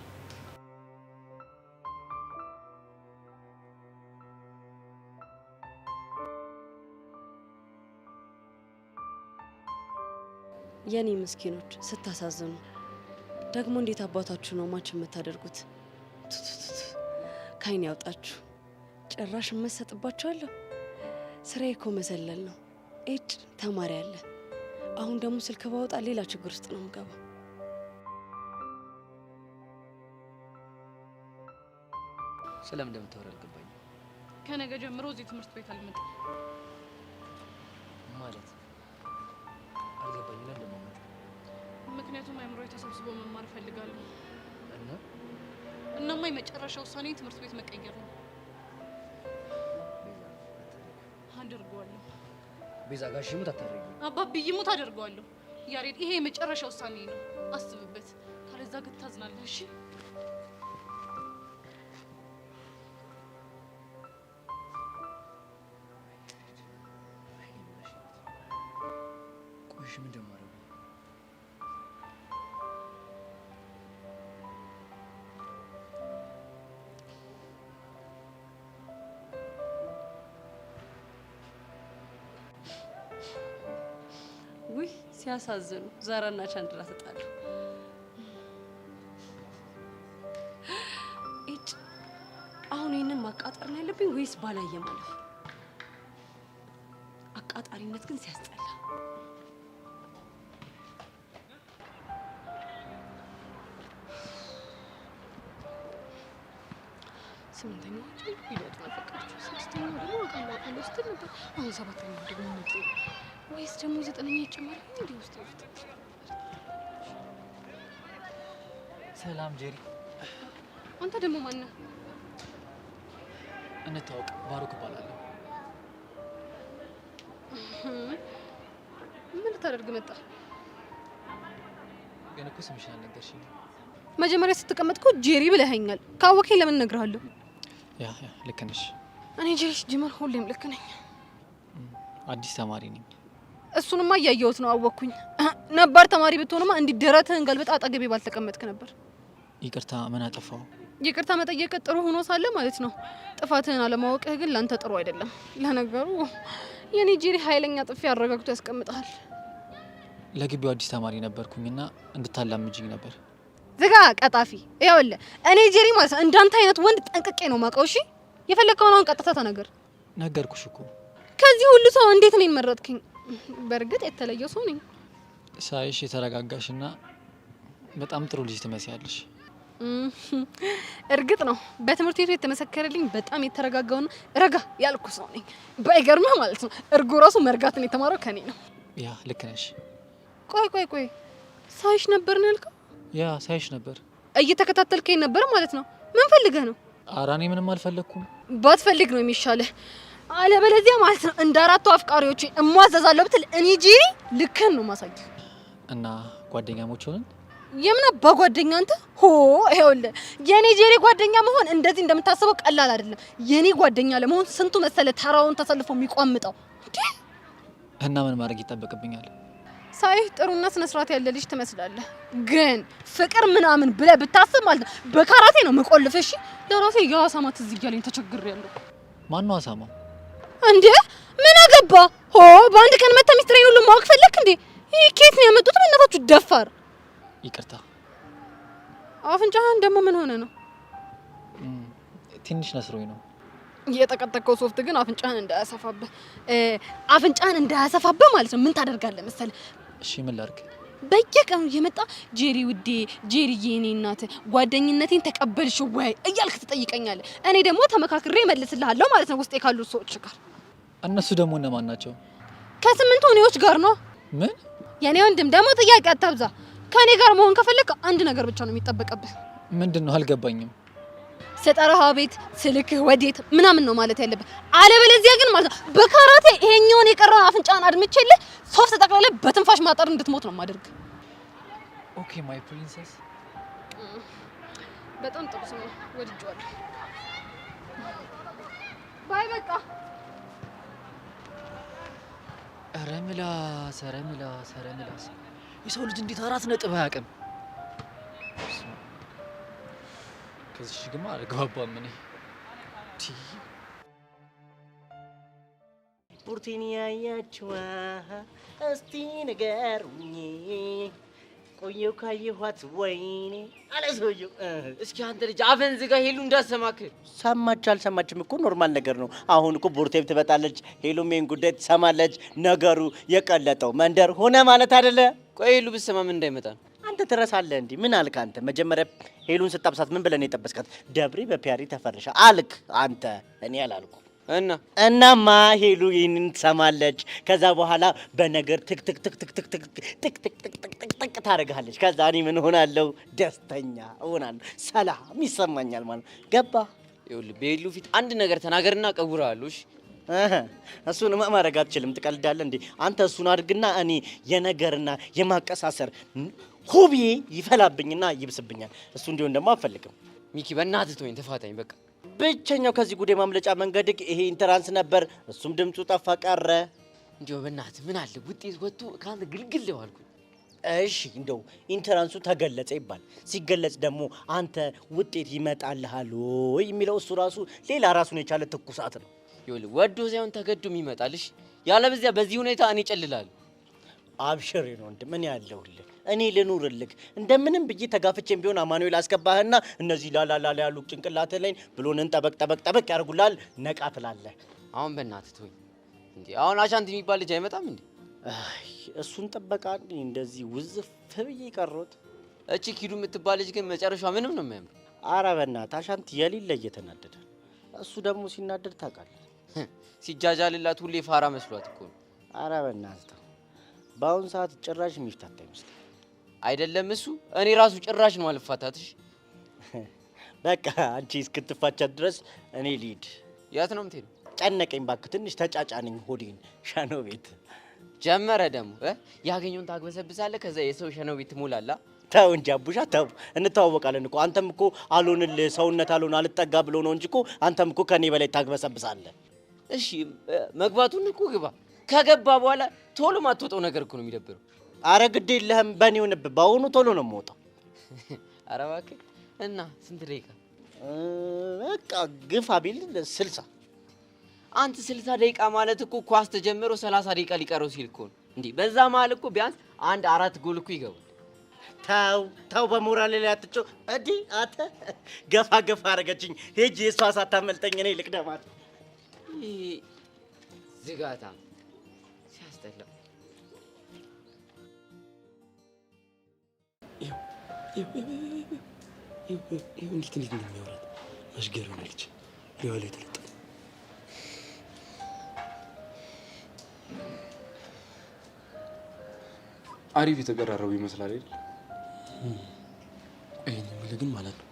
የኔ ምስኪኖች ስታሳዝኑ። ደግሞ እንዴት አባታችሁ ነው ማች የምታደርጉት? ቱቱቱቱ ካይን ያውጣችሁ። ጭራሽ እመሰጥባችኋለሁ። ስራዬ እኮ መሰለል ነው። ኤጭ ተማሪ አለ። አሁን ደግሞ ስልክ ባወጣ ሌላ ችግር ውስጥ ነው የምገባው። ስለምን እንደምታወራ አልገባኝም። ከነገ ጀምሮ እዚህ ትምህርት ቤት አልመጣም። ማለት አልገባኝም። ለምን እንደማመጣ? ምክንያቱም አእምሮዬ ተሰብስቦ መማር እፈልጋለሁ። እና እናማ የመጨረሻ ውሳኔ ትምህርት ቤት መቀየር ነው። አደርገዋለሁ። ቤዛ፣ ጋሽ ይሙት አታደርጊው። አባብዬ ይሙት አደርገዋለሁ። ያሬድ፣ ይሄ የመጨረሻ ውሳኔ ነው። አስብበት። ካለዛ ግን ታዝናለህ። እሺ? ቆይ እሺ፣ ምንድን ነው የማደርገው? ውይ ሲያሳዝኑ! ዛራና ቻንድራ ተጣሉ። እጭ አሁን ይህንን ማቃጠር ነው ያለብኝ ወይስ ባላየ ማለፍ? አቃጣሪነት ግን ሲያስጠላ። ስምንተኛው ይለጥ ናፈቃችሁ። ስድስተኛው ደግሞ አውቃለሁ አውቃለሁ ስትል ነበር። አሁን ሰባተኛው ደግሞ ምንድን ነው? ወይስ ደግሞ ዘጠነኛ ይጨመራል እንዴ? ውስጥ ውስጥ ሰላም ጄሪ፣ አንተ ደግሞ ማነህ? እንታወቅ። ባሩክ እባላለሁ። ምን ልታደርግ መጣ? ግን እኮ ስምሽን አልነገርሽኝም። መጀመሪያ ስትቀመጥ እኮ ጄሪ ብለኸኛል። ካወከኝ ለምን እነግርሃለሁ? Yeah yeah፣ ልክ ነሽ። እኔ ጄሪ ሲጀመር ሁሌም ልክ ነኝ። አዲስ ተማሪ ነኝ። እሱንማ እያየሁት ነው፣ አወቅኩኝ። ነባር ተማሪ ብትሆንማ እንዲህ ደረትህን ገልብጣ አጠገቤ ባልተቀመጥክ ነበር። ይቅርታ፣ ምን አጠፋው? ይቅርታ መጠየቅ ጥሩ ሆኖ ሳለ ማለት ነው፣ ጥፋትህን አለማወቅህ ግን ላንተ ጥሩ አይደለም። ለነገሩ የኔ ጄሪ ኃይለኛ ጥፊ አረጋግቶ ያስቀምጥሃል። ለግቢው አዲስ ተማሪ ነበርኩኝና እንድታላምጅኝ ነበር። ዝጋ ቀጣፊ። ይኸውልህ እኔ ጄሪ ማለት ነው እንዳንተ አይነት ወንድ ጠንቅቄ ነው የማውቀው። እሺ የፈለግከውን አሁን ቀጥታ ተናገር። ነገርኩሽ እኮ። ከዚህ ሁሉ ሰው እንዴት እኔን መረጥክኝ? በእርግጥ የተለየው ሰው ነኝ። ሳይሽ የተረጋጋሽና በጣም ጥሩ ልጅ ትመስያለሽ። እርግጥ ነው በትምህርት ቤቱ የተመሰከረልኝ በጣም የተረጋጋውና ረጋ ያልኩ ሰው ነኝ። ባይገርምህ ማለት ነው እርጎ ራሱ መርጋትን የተማረው ከኔ ነው። Yeah ልክ ነሽ። ቆይ ቆይ ቆይ ሳይሽ ነበር ነው ያልከው? Yeah ሳይሽ ነበር። እየተከታተልከኝ ነበር ማለት ነው። ምን ፈልገህ ነው? ኧረ እኔ ምንም አልፈለግኩም። ባትፈልግ ነው የሚሻልህ። አለበለዚያ ማለት ነው እንደ አራቱ አፍቃሪዎች እሟዘዛለሁ ብትል እኔ ጄሪ ልክህን ነው ማሳየህ። እና ጓደኛሞች ሆነን? የምን አባ ጓደኛ አንተ? ሆ ይኸውልህ የኔ ጄሪ ጓደኛ መሆን እንደዚህ እንደምታስበው ቀላል አይደለም። የኔ ጓደኛ ለመሆን ስንቱ መሰለ ተራውን ተሰልፎ የሚቋምጠው እንዴ። እና ምን ማድረግ ይጠበቅብኛል? ሳይህ ጥሩና ስነ ስርዓት ያለ ልጅ ትመስላለህ፣ ግን ፍቅር ምናምን ብለህ ብታስብ ማለት ነው በካራቴ ነው መቆልፍ። እሺ ለራሴ የአሳማ ትዝ እያለኝ ተቸግሬያለሁ። ማነው አሳማው? እንዴ ምን አገባ? ሆ በአንድ ቀን መታ ሚስጥሬን ሁሉ ማወቅ ፈለክ እንዴ? ይህ ኬት ነው ያመጡት? በእናታችሁ ደፋር። ይቅርታ። አፍንጫህን ደግሞ ምን ሆነ ነው? ትንሽ ነስሮኝ ነው። የጠቀጠቀው ሶፍት ግን አፍንጫህን እንዳያሰፋብህ አፍንጫህን እንዳያሰፋብህ ማለት ነው። ምን ታደርጋለህ መሰለህ? እሺ ምን ላድርግ? በየቀኑ እየመጣ ጄሪ ውዴ፣ ጄሪዬ የኔ እናት ጓደኝነቴን ተቀበልሽ ወይ እያልክ ትጠይቀኛለህ። እኔ ደግሞ ተመካክሬ እመልስልሃለሁ ማለት ነው ውስጤ ካሉት ሰዎች ጋር። እነሱ ደግሞ እነማን ናቸው? ከስምንቱ እኔዎች ጋር ነው። ምን? የኔ ወንድም ደግሞ ጥያቄ አታብዛ። ከእኔ ጋር መሆን ከፈለክ አንድ ነገር ብቻ ነው የሚጠበቅብህ። ምንድን ነው? አልገባኝም። ስጠራህ አቤት ስልክህ ወዴት ምናምን ነው ማለት ያለብህ። አለበለዚያ ግን ማለት ነው በካራቴ ይሄኛውን የቀረውን አፍንጫን አድምቼልህ ሶፍት ጠቅልለህ በትንፋሽ ማጠር እንድትሞት ነው የማደርግ። Okay my princess። በጣም ጥሩ ስም ነው፣ ወድጄዋለሁ። Bye በቃ። ኧረ ምላስ፣ ኧረ ምላስ፣ ኧረ ምላስ! የሰው ልጅ እንዴት 4 ነጥብ አያውቅም? ከዚህ ግማ አልግባባም እኔ። ቡርቴን ያያችዋ እስቲ ንገሩኝ፣ ቆየው ካየኋት ወይኔ አለ ሰውየው። እስኪ አንተ ልጅ አፍህን ዝጋ፣ ሄሉ እንዳሰማክ። ሰማች አልሰማችም እኮ normal ነገር ነው። አሁን እኮ ቡርቴም ትመጣለች፣ ሄሉም ይሄን ጉዳይ ትሰማለች። ነገሩ የቀለጠው መንደር ሆነ ማለት አይደለ? ቆይ ሄሉ ብትሰማ ምን እንዳይመጣ ነው? አንተ ትረሳለህ እንዲህ። ምን አልክ አንተ? መጀመሪያ ሄሉን ስጠብሳት ምን ብለን የጠበስካት? ደብሬ በፒያሪ ተፈርሻ አልክ አንተ፣ እኔ አላልኩም። እና እናማ ሄሉ ይህንን ትሰማለች። ከዛ በኋላ በነገር ትክ ትክ ትክ ትክ ትክ ትክ ትክ ትክ ትክ ትክ ትክ ትክ ታደርግሃለች። ከዛ እኔ ምን እሆናለሁ? ደስተኛ እሆናለሁ። ሰላም ይሰማኛል ማለት ነው። ገባ? ይኸውልህ በሄሉ ፊት አንድ ነገር ተናገርና እቀውርሃለሁ። እሺ? እሱንማ ማድረግ አትችልም። ትቀልዳለህ እንዴ አንተ? እሱን አድርግና እኔ የነገርና የማቀሳሰር ሁቤ ይፈላብኝና ይብስብኛል። እሱ እንዲሆን ደግሞ አልፈልግም። ሚኪ በእናትህ ተወኝ፣ ተፋታኝ በቃ። ብቸኛው ከዚህ ጉዴ ማምለጫ መንገድ ይሄ entrance ነበር። እሱም ድምፁ ጠፋ ቀረ። እንዲያው በእናትህ ምን አለ ውጤት ወጥቶ ከአንተ ግልግል ባልኩኝ። እሺ እንደው entrance ኡ ተገለጸ ይባል። ሲገለጽ ደግሞ አንተ ውጤት ይመጣልሃል ወይ የሚለው እሱ ራሱ ሌላ ራሱን የቻለ ትኩሳት ነው። ይኸውልህ ወዶ ሳይሆን ተገዶ ይመጣልሽ። ያለበዚያ በዚህ ሁኔታ እኔ እጨልላለሁ። አብሽር የኔ ወንድም፣ እኔ አለሁልህ፣ እኔ ልኑርልህ። እንደምንም ብዬ ተጋፍቼም ቢሆን አማኑኤል አስገባህና እነዚህ ላላላላ ያሉ ጭንቅላትህ ላይ ብሎንን ጠበቅ ጠበቅ ጠበቅ ያደርጉልሃል። ነቃ ትላለህ። አሁን በእናትህ ተወኝ እንዴ! አሁን አሻንቲ የሚባል ልጅ አይመጣም እንዴ? አይ እሱን ጥበቃ እንደዚህ ውዝፍ ብዬ ቀረሁት። እቺ ኪዱ የምትባል ልጅ ግን መጨረሻዋ ምንም ነው የሚያምረው። ኧረ በእናትህ አሻንቲ የሌለ እየተናደደ እሱ ደግሞ ሲናደድ ታውቃለህ። ሲጃጃልላት ሁሌ ፋራ መስሏት እኮ ነው። ኧረ በእናትህ ተው። በአሁን ሰዓት ጭራሽ የሚፍታታ አይመስልም። አይደለም እሱ እኔ ራሱ ጭራሽ ነው አልፋታትሽ። በቃ አንቺ እስክትፋቻት ድረስ እኔ ልሂድ። የት ነው የምትሄደው? ጨነቀኝ እባክህ፣ ትንሽ ተጫጫነኝ ሆዴን። ሻኖ ቤት ጀመረ ደግሞ ያገኘውን ታግበሰብሳለህ። ከዛ የሰው ሸኖ ቤት ትሞላለህ። ተው እንጂ አቡሻ ተው፣ እንተዋወቃለን እኮ። አንተም እኮ አልሆንልህ ሰውነት አልሆን አልጠጋ ብሎ ነው እንጂ እኮ አንተም እኮ ከኔ በላይ ታግበሰብሳለህ። እሺ መግባቱን እኮ ግባ። ከገባ በኋላ ቶሎ ማትወጣው ነገር እኮ ነው የሚደብረው። አረ ግድ የለህም በእኔ ይሁንብህ። በአሁኑ ቶሎ ነው የምወጣው። አረ እባክህ። እና ስንት ደቂቃ? በቃ ግፋ ቢል 60። አንተ 60 ደቂቃ ማለት እኮ ኳስ ተጀምሮ 30 ደቂቃ ሊቀረው ሲል እኮ ነው እንዴ። በዛ መሀል እኮ ቢያንስ አንድ 4 ጎል እኮ ይገባል። ተው ተው፣ በሞራሌ ላይ አትጮህ። እንዲህ አንተ ገፋ ገፋ አደረገችኝ። ሂጅ፣ እሷ ሳታመልጠኝ እኔ ልቅደማት። ይሄ ዝጋታ ሲያስጠላ። እንዴት እንዴት እንደሚያወራት መሽገር ሆናለች። ሊዋ ላይ ተለጠፈ። አሪፍ የተቀራረቡ ይመስላል አይደል? ይሄን የምልህ ግን ማለት ነው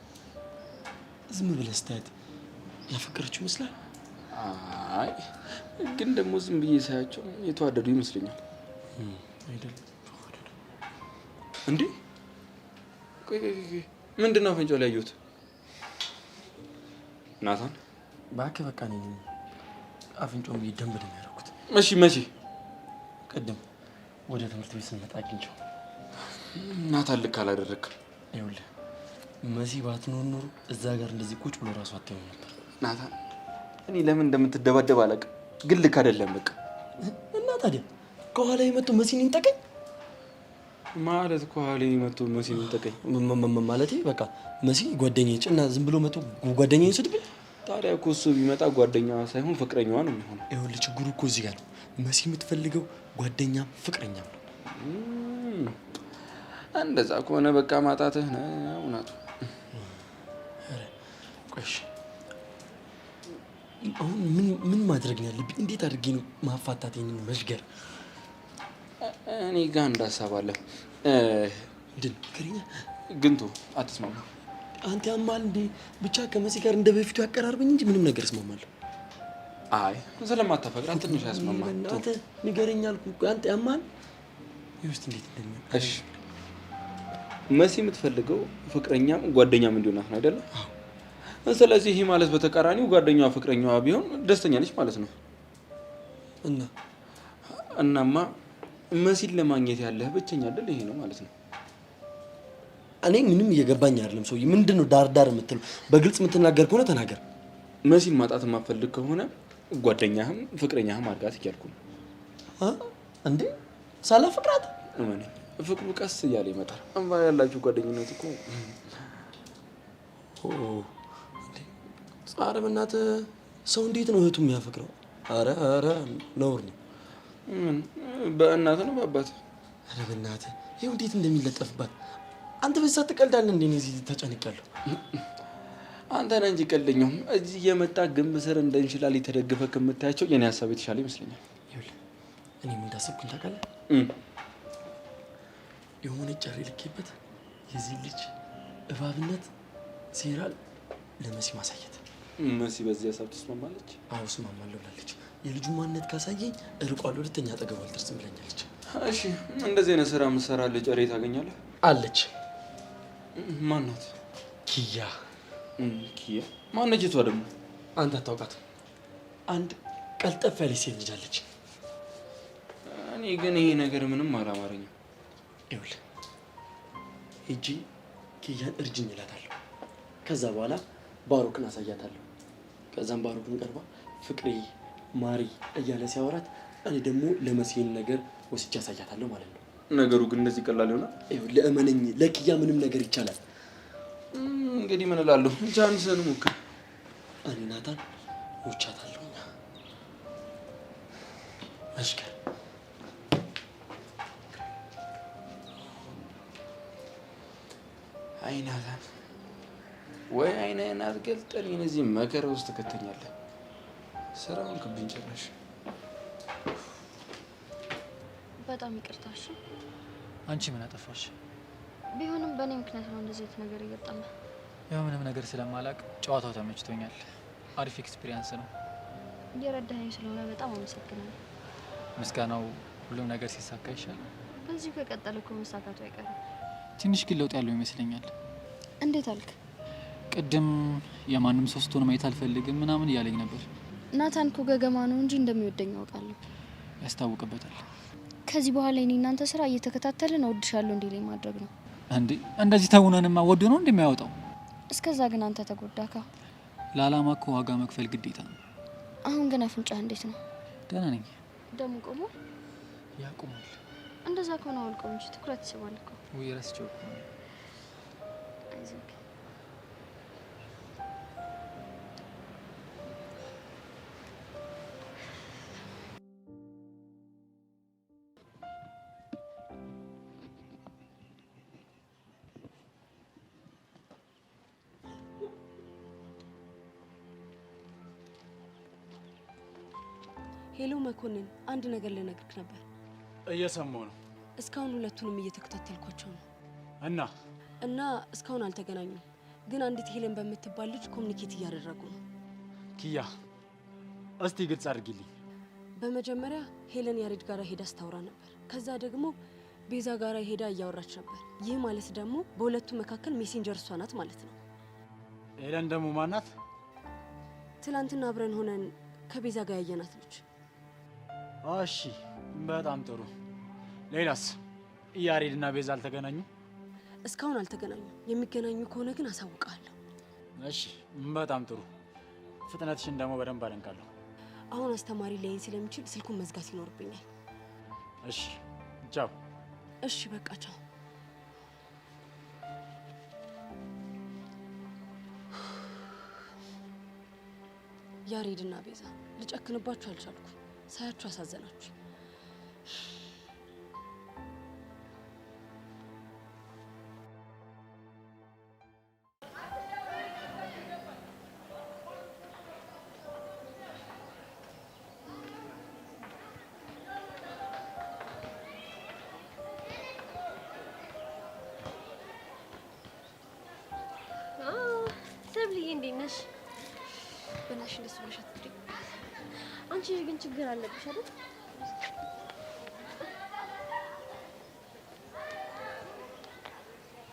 ዝም ብለህ ስታያት ያፈቀረችው ይመስላል? አይ ግን ደግሞ ዝም ብዬ ሳያቸው የተዋደዱ ይመስለኛል። አይደለም እንዴ? ቆይ ቆይ ቆይ፣ ምንድን ነው አፍንጫው ላይ ያየሁት? ናታን እባክህ በቃ እኔ ነኝ አፍንጫውን ብዬ ደንብ ነው ያደረኩት። እሺ መቼ? ቅድም ወደ ትምህርት ቤት ስንመጣ አግኝቼው። ናታን ልክ አላደረግክም። ይኸውልህ መሲ ባትኖር ኖሮ እዛ ጋር እንደዚህ ቁጭ ብሎ እራሱ አታየውም ነበር። ናታን እኔ ለምን እንደምትደባደብ አላውቅም፣ ግን ልክ አይደለም። በቃ እና ታዲያ ከኋላ የመጡ መሲን ይንጠቀኝ ማለት ከኋላ የመጡ መሲን ይንጠቀኝ ማለቴ በቃ መሲ ጓደኛዬ እና ዝም ብሎ መጥቶ ጓደኛዬን ይውሰድብኝ። ታዲያ እኮ እሱ ቢመጣ ጓደኛዋ ሳይሆን ፍቅረኛዋ ነው የሚሆነው። ይኸውልህ ችግሩ እኮ እዚህ ጋር ነው። መሲ የምትፈልገው ጓደኛም ፍቅረኛም ነው። እንደዛ ከሆነ በቃ ማጣትህ ነው እውነቱ። ኧረ ቆይ እሺ፣ አሁን ምን ማድረግ ነው ያለብኝ? እንዴት አድርጌ ነው ማፋታት ይሄንን መሽገር? እኔ ጋር አንድ ሀሳብ አለ። ምንድን ነው? ንገረኛ። ግን ተው አትስማማ። አንተ ያማል እንዴ? ብቻ ከመሲ ጋር እንደ በፊቱ ያቀራርበኝ እንጂ ምንም ነገር እስማማለሁ። አይ ስለማታፈቅራት ትንሽ ያስማማል። በእናትህ ንገረኝ አልኩህ እኮ። አንተ ያማል ይኸው እስኪ እንዴት እንደሚሆን። እሺ መሲ የምትፈልገው ፍቅረኛም ጓደኛም እንዲሆናት ነው አይደለ? ስለዚህ ይሄ ማለት በተቃራኒው ጓደኛዋ ፍቅረኛዋ ቢሆን ደስተኛ ነች ማለት ነው። እና እናማ መሲን ለማግኘት ያለህ ብቸኛ እድል ይሄ ነው ማለት ነው። እኔ ምንም እየገባኝ አይደለም። ሰውዬ ምንድን ነው ዳር ዳር የምትለው? በግልጽ የምትናገር ከሆነ ተናገር። መሲን ማጣት የማትፈልግ ከሆነ ጓደኛህም ፍቅረኛህም አድርጋት እያልኩ ነው። አ? እንዴ ሳላፈቅራት? እመነኝ ፍቅሩ ቀስ እያለ ይመጣል። እንባ ያላችሁ ጓደኝነት እኮ። ኧረ በእናትህ ሰው እንዴት ነው እህቱ የሚያፈቅረው? ኧረ ኧረ ነውር ነው። ምን በእናትህ ነው በአባትህ? ኧረ በእናትህ ይኸው እንዴት እንደሚለጠፍባት። አንተ በዚህ ሰዓት ትቀልዳለህ እንዴ? እኔ እዚህ ተጨንቄያለሁ። አንተ ነህ እንጂ ቀልደኛው። እዚህ የመጣ ግንብ ስር እንደ እንሽላል የተደገፈ ከምታያቸው የኔ ሀሳብ የተሻለ ይመስለኛል። ይኸውልህ እኔ ምን እንዳሰብኩኝ ታውቃለህ? የሆነ ጨሬ ልኬበት የዚህ ልጅ እባብነት ሴራ ለመሲ ማሳየት። መሲ በዚህ ሀሳብ ትስማማለች? አዎ እስማማለሁ ብላለች። የልጁ ማንነት ካሳየኝ እርቋለሁ፣ ሁለተኛ አጠገቡ አልደርስም ብለኛለች። እሺ እንደዚህ አይነት ስራ የምትሰራ ልጅ ጨሬ ታገኛለህ? አለች። ማናት? ኪያ። ኪያ ማነች? እሷ ደግሞ አንተ አታውቃትም። አንድ ቀልጠፍ ያለች ሴት ልጅ አለች። እኔ ግን ይሄ ነገር ምንም አላማረኝም። ይኸውልህ ሂጂ ኪያን እርጅኝ እላታለሁ። ከዛ በኋላ ባሮክን አሳያታለሁ። ከዛም ባሮክን ቀርባ ፍቅሬ ማሪ እያለ ሲያወራት እኔ ደግሞ ለመሲን ነገር ወስጄ አሳያታለሁ ማለት ነው። ነገሩ ግን እንደዚህ ቀላል ይሆናል? ይኸውልህ እመነኝ፣ ለኪያ ምንም ነገር ይቻላል። እንግዲህ ምን እላለሁ፣ ቻንስህን ሞክር። እኔ ናታን ሞቻታለሁ። መሽከር አይ ናታን፣ ወይ አይንህን አትገልጥ፣ እኔን እዚህ መከራ ውስጥ ትከተኛለህ። ስራውን ክብኝ ጭራሽ። በጣም ይቅርታ። እሺ። አንቺ ምን አጠፋሽ? ቢሆንም በእኔ ምክንያት ነው እንደዚህ አይነት ነገር የገጠመ። ያው ምንም ነገር ስለማላውቅ ጨዋታው ተመችቶኛል። አሪፍ experience ነው። እየረዳኸኝ ስለሆነ በጣም አመሰግናለሁ። ምስጋናው ሁሉም ነገር ሲሳካ ይሻላል። በዚሁ ከቀጠለ እኮ መሳካቱ አይቀርም። ትንሽ ግን ለውጥ ያለው ይመስለኛል። እንዴት አልክ? ቅድም የማንም ሰው ስትሆን ማየት አልፈልግም ምናምን እያለኝ ነበር። ናታን እኮ ገገማ ነው እንጂ እንደሚወደኝ አውቃለሁ። ያስታውቅበታል። ከዚህ በኋላ የኔ እናንተ ስራ እየተከታተልን እወድሻለሁ እንዲለኝ ማድረግ ነው። እንዴ እንደዚህ ተውነንማ ወዶ ነው እንደሚያወጣው። እስከዛ ግን አንተ ተጎዳካ። ለዓላማ እኮ ዋጋ መክፈል ግዴታ ነው። አሁን ግን አፍንጫህ እንዴት ነው? ደህና ነኝ። ደሙ ቆሟል? ያቆማል። እንደዛ ከሆነ አውልቀው እንጂ ትኩረት ይስባል እኮ። ውይ ረስቼው እኮ ነው። አይዞህ። Hello መኮንን፣ አንድ ነገር ልነግርክ ነበር። እየሰማሁ ነው። እስካሁን ሁለቱንም እየተከታተልኳቸው ነው። እና? እና እስካሁን አልተገናኙም፣ ግን አንዲት ሄለን በምትባል ልጅ communicate እያደረጉ ነው። ኪያ፣ እስቲ ግልጽ አድርጊልኝ። በመጀመሪያ ሄለን ያሬድ ጋር ሄዳ ስታወራ ነበር። ከዛ ደግሞ ቤዛ ጋር ሄዳ እያወራች ነበር። ይህ ማለት ደግሞ በሁለቱ መካከል messenger እሷ ናት ማለት ነው። ሄለን ደግሞ ማናት? ትላንትና አብረን ሆነን ከቤዛ ጋር ያየናት ልጅ። እሺ፣ በጣም ጥሩ። ሌላስ? ያሬድና ቤዛ አልተገናኙ? እስካሁን አልተገናኙም። የሚገናኙ ከሆነ ግን አሳውቅሃለሁ። እሺ፣ በጣም ጥሩ። ፍጥነትሽን ደግሞ በደንብ አደንቃለሁ። አሁን አስተማሪ ሊያይን ስለሚችል ስልኩን መዝጋት ይኖርብኛል። እሺ፣ ቻው። እሺ፣ በቃ ቻው። ያሬድና ቤዛ ልጨክንባችሁ አልቻልኩም። ሳያችሁ አሳዘናችሁ። ሰብልዬ እንዴት ነሽ? በእናትሽ እንደሱ ብለሽ አትጥሪኝ። አንቺ ግን ችግር አለብሽ አይደል?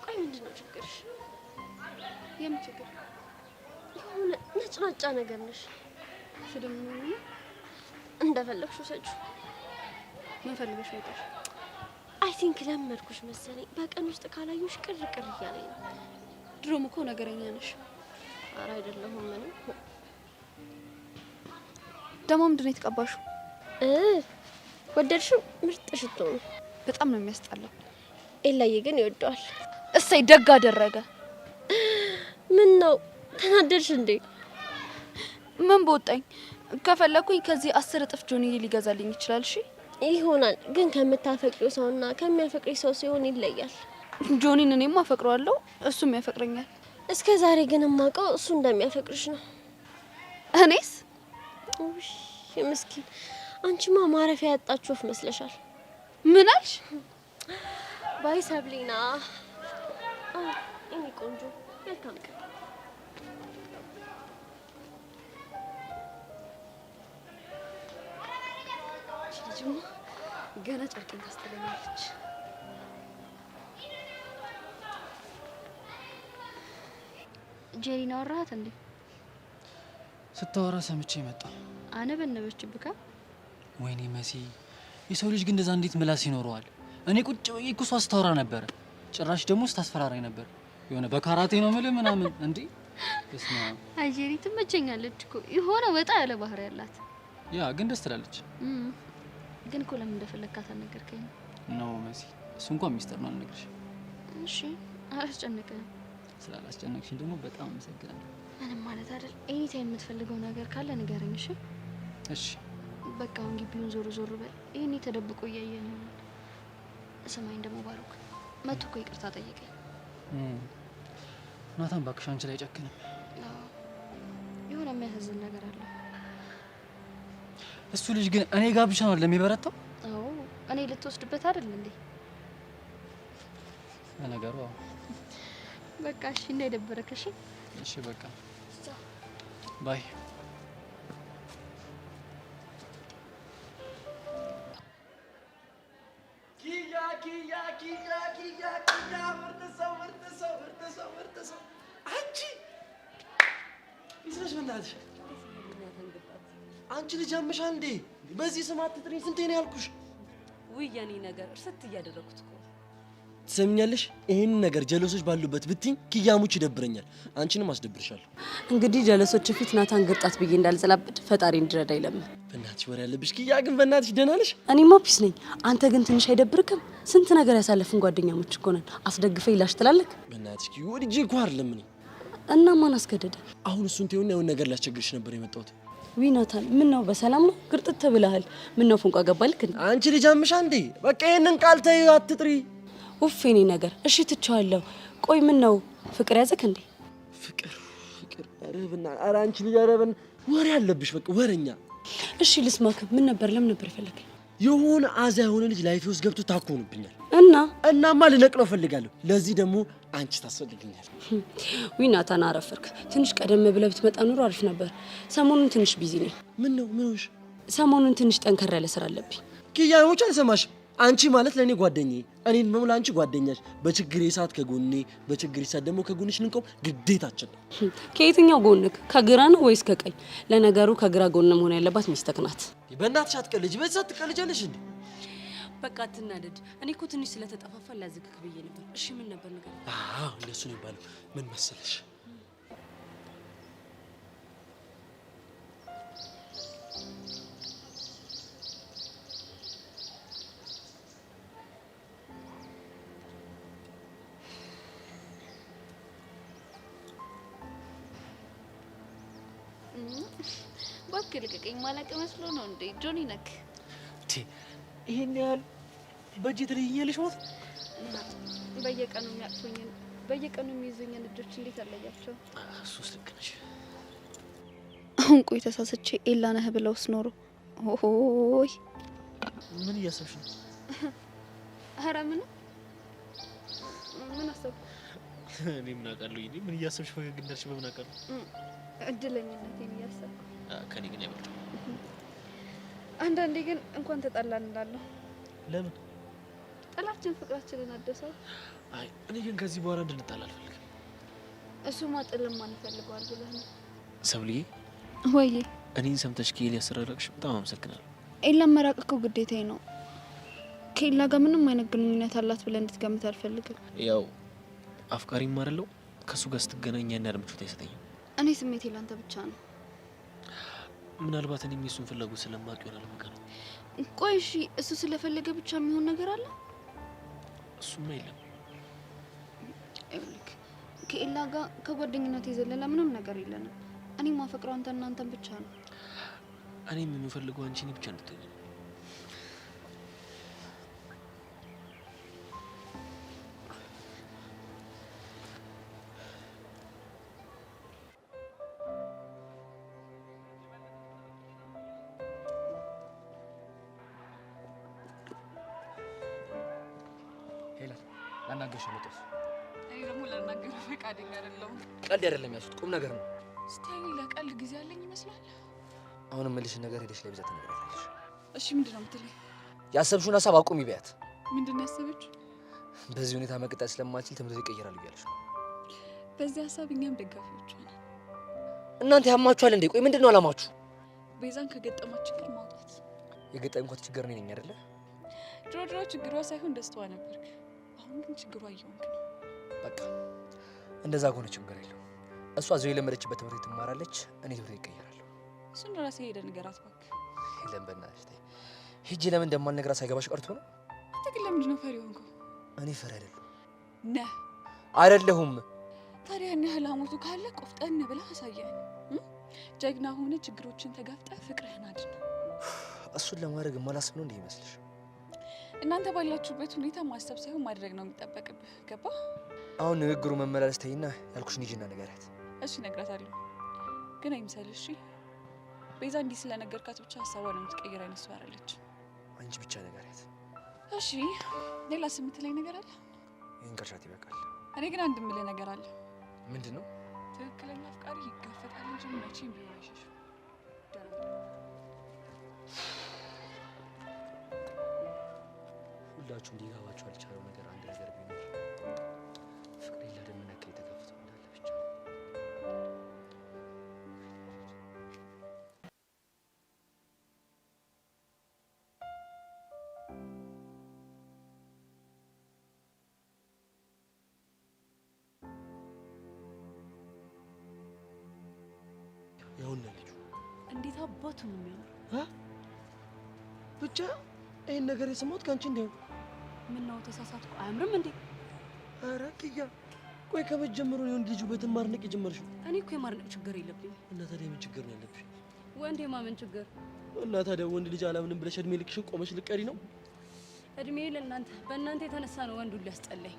ቆይ ምንድን ነው ችግርሽ? የምን ችግር? የሆነ ነጭናጫ ነገር ነሽ። እሱ ደግሞ ምን ነው? እንደፈለግሽው ውሰጂው። ምን ፈልገሽ መጣሽ? I think ለመድኩሽ መሰለኝ። በቀን ውስጥ ካላየሁሽ ቅር ቅር እያለኝ ነው። ድሮም እኮ ነገረኛ ነሽ። ኧረ አይደለሁም ምንም። ደግሞ ምንድን ነው የተቀባሽው? ወደድሽው? ምርጥ ሽቶ ነው። በጣም ነው የሚያስጠላው። ኤላዬ ግን ይወደዋል። እሰይ ደግ አደረገ። ምን ነው ተናደድሽ እንዴ? ምን በወጣኝ። ከፈለኩኝ ከዚህ 10 እጥፍ ጆንዬ ሊገዛልኝ ይችላል። እሺ ይሆናል፣ ግን ከምታፈቅሪው ሰውና ከሚያፈቅሪ ሰው ሲሆን ይለያል። ጆኒን እኔም አፈቅረዋለሁ፣ እሱም ያፈቅረኛል። እስከ ዛሬ ግን የማውቀው እሱ እንደሚያፈቅርሽ ነው። እኔስ? ውይ ምስኪን፣ አንቺማ ማረፊያ ያጣችሁ ወፍ መስለሻል። ምን አልሽ? Bye ሰብሊና፣ እኔ ቆንጆ መልካም ቀን። ልጅማ ገና ጨርቄን ታስጥለኛለች። ጄሪን አወራሃት እንዴ? ስታወራ ሰምቼ መጣ። አነበነበችብካ። ወይኔ መሲ፣ የሰው ልጅ ግን እንደዛ እንዴት ምላስ ይኖረዋል? እኔ ቁጭ ብዬ እኮ እሷ ስታወራ ነበረ። ጭራሽ ደግሞ ስታስፈራራኝ ነበር። የሆነ በካራቴ ነው የምልህ ምናምን። እንዴ በስመ አብ። አይ ጄሪ ትመቸኛለች እኮ፣ የሆነ ወጣ ያለ ባህሪ ያላት። Yeah ግን ደስ ትላለች። ግን እኮ ለምን እንደፈለግካት አልነገርከኝም። No መሲ፣ እሱ እንኳን ሚስጥር ነው፣ አልነግርሽም። እሺ አላስጨንቅህም። ስላላስጨነቅሽኝ ደግሞ በጣም አመሰግናለሁ። ምንም ማለት አይደል። Anytime የምትፈልገው ነገር ካለ ንገረኝ። እሺ? እሺ። በቃ አሁን ግቢውን ዞር ዞር በል። ይሄኔ ተደብቆ እያየን ይሆናል። ስማኝ ደግሞ ባሮክ መጥቶ እኮ ይቅርታ ጠየቀኝ። ናታን እባክሽ አንቺ ላይ ጨክንም። አዎ የሆነ የሚያሳዝን ነገር አለ። እሱ ልጅ ግን እኔ ጋር ብቻ ነው ለሚበረታው። አዎ እኔ ልትወስድበት አይደል እንዴ? ለነገሩ አዎ። በቃ እሺ፣ እንዳይደበረክ። እሺ? እሺ በቃ bye። ኪያ ኪያ ኪያ ኪያ ኪያ፣ ምርጥ ሰው ምርጥ ሰው ምርጥ ሰው ምርጥ ሰው። አንቺ ይስረሽ በእናትሽ። አንቺ ልጅ ያምሻል እንዴ? በዚህ ስም አትጥሪኝ። ስንቴ ነው ያልኩሽ? ውይ የኔ ነገር እርስት እያደረኩት እኮ። ትሰሚኛለሽ? ይሄን ነገር ጀለሶች ባሉበት ብትኝ ኪያሙች ይደብረኛል። አንቺንም አስደብርሻለሁ። እንግዲህ ጀለሶች ፊት ናታን ግርጣት ብዬ እንዳልዘላብድ ፈጣሪ እንዲረዳ ይለምን። በእናትሽ ወሬ ያለብሽ ኪያ። ግን በእናትሽ ደህና ነሽ? እኔማ peace ነኝ። አንተ ግን ትንሽ አይደብርክም? ስንት ነገር ያሳለፍን ጓደኛሞች እኮ ነን። አስደግፈኝ ላሽ ትላለህ። በእናትሽ ኪዩ ወድጄ እኮ አይደለም እኔ። እና ማን አስገደደ? አሁን እሱን ተይውና የሆነ ነገር ላስቸግርሽ ነበር የመጣሁት። ውይ ናታን፣ ምን ነው በሰላም ነው? ግርጥት ብለሃል። ምን ነው ፎንቃ ገባልክ እንዴ? አንቺ ልጅ አምሻ እንዴ? በቃ ይሄንን ቃል ተይው፣ አትጥሪ። ኡፍ የኔ ነገር። እሺ ትቼዋለሁ። ቆይ ምን ነው ፍቅር ያዘክ እንዴ? ፍቅር ፍቅር፣ ኧረ በእናትህ፣ ኧረ አንቺ ልጅ፣ ኧረ በእናትህ ወሬ አለብሽ፣ በቃ ወሬኛ። እሺ ልስማክ። ምን ነበር? ለምን ነበር የፈለከኝ? የሆነ አዛ የሆነ ልጅ life ኤ ውስጥ ገብቶ ታኮንብኛል። እና እናማ ልነቅለው እፈልጋለሁ። ለዚህ ደግሞ አንቺ ታስፈልግኛል። ውይ ናታን አረፈርክ። ትንሽ ቀደም ብለህ ብትመጣ ኑሮ አሪፍ ነበር። ሰሞኑን ትንሽ busy ነኝ። ምን ነው? ምን ሆንሽ? ሰሞኑን ትንሽ ጠንከር ያለ ስራ አለብኝ። ኪያሞች አልሰማሽም። አንቺ ማለት ለኔ ጓደኛዬ፣ እኔን ደግሞ ለአንቺ ጓደኛሽ። በችግሬ ሰዓት ከጎኔ፣ በችግሬ ሰዓት ደግሞ ከጎንሽ ልንቆም ግዴታችን ነው። ከየትኛው ጎንክ? ከግራ ነው ወይስ ከቀኝ? ለነገሩ ከግራ ጎን መሆን ያለባት ሚስትህ ናት። በእናትሽ አትቀልጂ። በዚህ ሰዓት ትቀልጃለሽ እንዴ? በቃ አትናደድ። እኔ እኮ ትንሽ ስለተጠፋፋ ላዝግክ ብዬ ነበር። እሺ ምን ነበር ንገረኝ። አዎ እንደሱ ነው የሚባለው። ምን መሰለሽ፣ እባክህ ልቀቀኝ። ማላውቅ መስሎ ነው እንዴ? ጆኒ ነክ። ይሄን ያህል በእጅ ትለይኛለሽ ማለት ነው? በየቀኑ የሚያቅፉኝን በየቀኑ የሚይዙኝን እጆች እንዴት አለያቸው? እሱስ ልክ ነሽ። አሁን ቆይ ተሳስቼ ኤላ ነህ ብለውስ ኖሮ ኦሆይ። ምን እያሰብሽ ነው? ኧረ ምን ምን አሰብኩ? እኔ ምን አውቃለሁ? እኔ ምን እያሰብሽ ፈገግ እንዳልሽ በምን አውቃለሁ? እድለኝነቴን እያሰብኩ። ከኔ ግን አይበልጥም። አንዳንዴ ግን እንኳን ተጣላን እላለሁ። ለምን? ጥላችን ፍቅራችንን አደሰው። አይ እኔ ግን ከዚህ በኋላ እንድንጣላ አልፈልግም። እሱማ ጥልም ማን ይፈልገዋል ብለህ ነው? ሰብልዬ። ወይዬ። እኔን ሰምተሽ ከኤል ያሰራረቅሽ በጣም አመሰግናለሁ። ኤላን መራቅ እኮ ግዴታዬ ነው። ከኤላ ጋር ምንም አይነት ግንኙነት አላት ብለህ እንድትገምት አልፈልግም። ያው አፍቃሪም አይደለው ከእሱ ጋር ስትገናኝ ያን ያህል ምቾት አይሰጠኝም። እኔ ስሜቴ ላንተ ብቻ ነው። ምናልባት እኔም የእሱን ፍላጎት ስለማውቅ ይሆናል በቃ ነው። ቆይ እሺ፣ እሱ ስለፈለገ ብቻ የሚሆን ነገር አለ? እሱማ የለም። ይኸውልህ ከኤላ ጋር ከጓደኝነት የዘለለ ምንም ነገር የለንም። እኔ ማፈቅረው አንተና አንተን ብቻ ነው። እኔም የምፈልገው አንቺ እኔ ብቻ እንድትሆኝ ነው። ሄለን ላናግርሽ ነው የመጣሁት። እኔ ደግሞ ላናግርህ ፈቃደኛ አይደለሁም። ቀልድ አይደለም ያልኩት፣ ቁም ነገር ነው። ስታይ ለቀልድ ጊዜ ያለኝ ይመስላል። አሁን የምልሽን ነገር ሄደሽ ለቤዛ ትነግሪያታለሽ። እሺ ምንድን ነው የምትለኝ? ያሰብሽውን ሀሳብ አቁሚ በያት። ምንድን ነው ያሰበችው? በዚህ ሁኔታ መቀጠል ስለማልችል ትምህርት ይቀየራል እያለሽ ነው። በዚህ ሀሳብ እኛም ደጋፊዎች ነን። እናንተ ያማችኋል እንዴ? ቆይ ምንድን ነው አላማችሁ? ቤዛን ከገጠማት ችግር ማውጣት። የገጠምኳት ችግር እኔ ነኝ አይደለ? ድሮ ድሮ ችግሯ ሳይሆን ደስታዋ ነበርክ። አሁን ግን ችግሯ እየሆንክ ነው። በቃ እንደዛ ከሆነ ችግር የለውም። እሷ እዚሁ የለመደችበት ትምህርት ቤት ትማራለች፣ እኔ ትምህርት ቤት እቀየራለሁ። እሱን ራሴ ሄደህ ንገራት እባክህ። ሄለን በእናትሽ ተይ። ሄጄ ለምን እንደማልነግራት ሳይገባሽ ቀርቶ ነው? አንተ ግን ለምንድን ነው ፈሪ የሆንከው? እኔ ፈሪ አይደለሁም። ነህ። አይደለሁም። ታዲያ ያን ያህል ሐሞቱ ካለ ቆፍጠን ብለህ አሳየን። ጀግና ሆነ ችግሮችን ተጋፍጠህ ፍቅርህን አድን። እሱን ለማድረግ የማላስብ ነው እንዴ ይመስልሽ? እናንተ ባላችሁበት ሁኔታ ማሰብ ሳይሆን ማድረግ ነው የሚጠበቅብህ። ገባ? አሁን ንግግሩ መመላለስ ተይና ያልኩሽን ሂጂና ንገሪያት። እሺ እነግራታለሁ፣ ግን አይምሰልሽ። እሺ ቤዛ እንዲህ ስለነገርካት ብቻ ሀሳቧን የምትቀይር አይነት ሰው አይደለች። አንቺ ብቻ ንገሪያት። እሺ ሌላስ የምትለኝ ነገር አለ? ይህን ካልሻት ይበቃል። እኔ ግን አንድ የምልህ ነገር አለ። ምንድን ነው? ትክክለኛ አፍቃሪ ይጋፈጣል እንጂ መቼም ቢሆን አይሸሽም። ደህና ሁላችሁም ሊገባችሁ ያልቻለው ነገር አንድ ነገር ቢኖር ፍቅሬን ላድን ምን ያክል የተጋፈጠው እንዳለ ብቻ ነው። ያውና ልጁ እንዴት አባቱ ነው የሚያምር! ብቻ ይሄን ነገር የሰማሁት ከአንቺ እንዲያው። ምነው ተሳሳትኩ? አያምርም እንዴ? ኧረ ኪያ፣ ቆይ ከመቼ ጀምሮ ነው የወንድ ልጅ ውበትን ማድነቅ የጀመርሽው? እኔ እኮ የማድነቅ ችግር የለብኝም። እና ታዲያ ምን ችግር ነው ያለብሽ? ወንድ የማመን ችግር። እና ታዲያ ወንድ ልጅ አላምንም ብለሽ እድሜ ልክሽን ቆመሽ ልቀሪ ነው? እድሜ ለእናንተ፣ በእናንተ የተነሳ ነው ወንዱ ሊያስጠላኝ።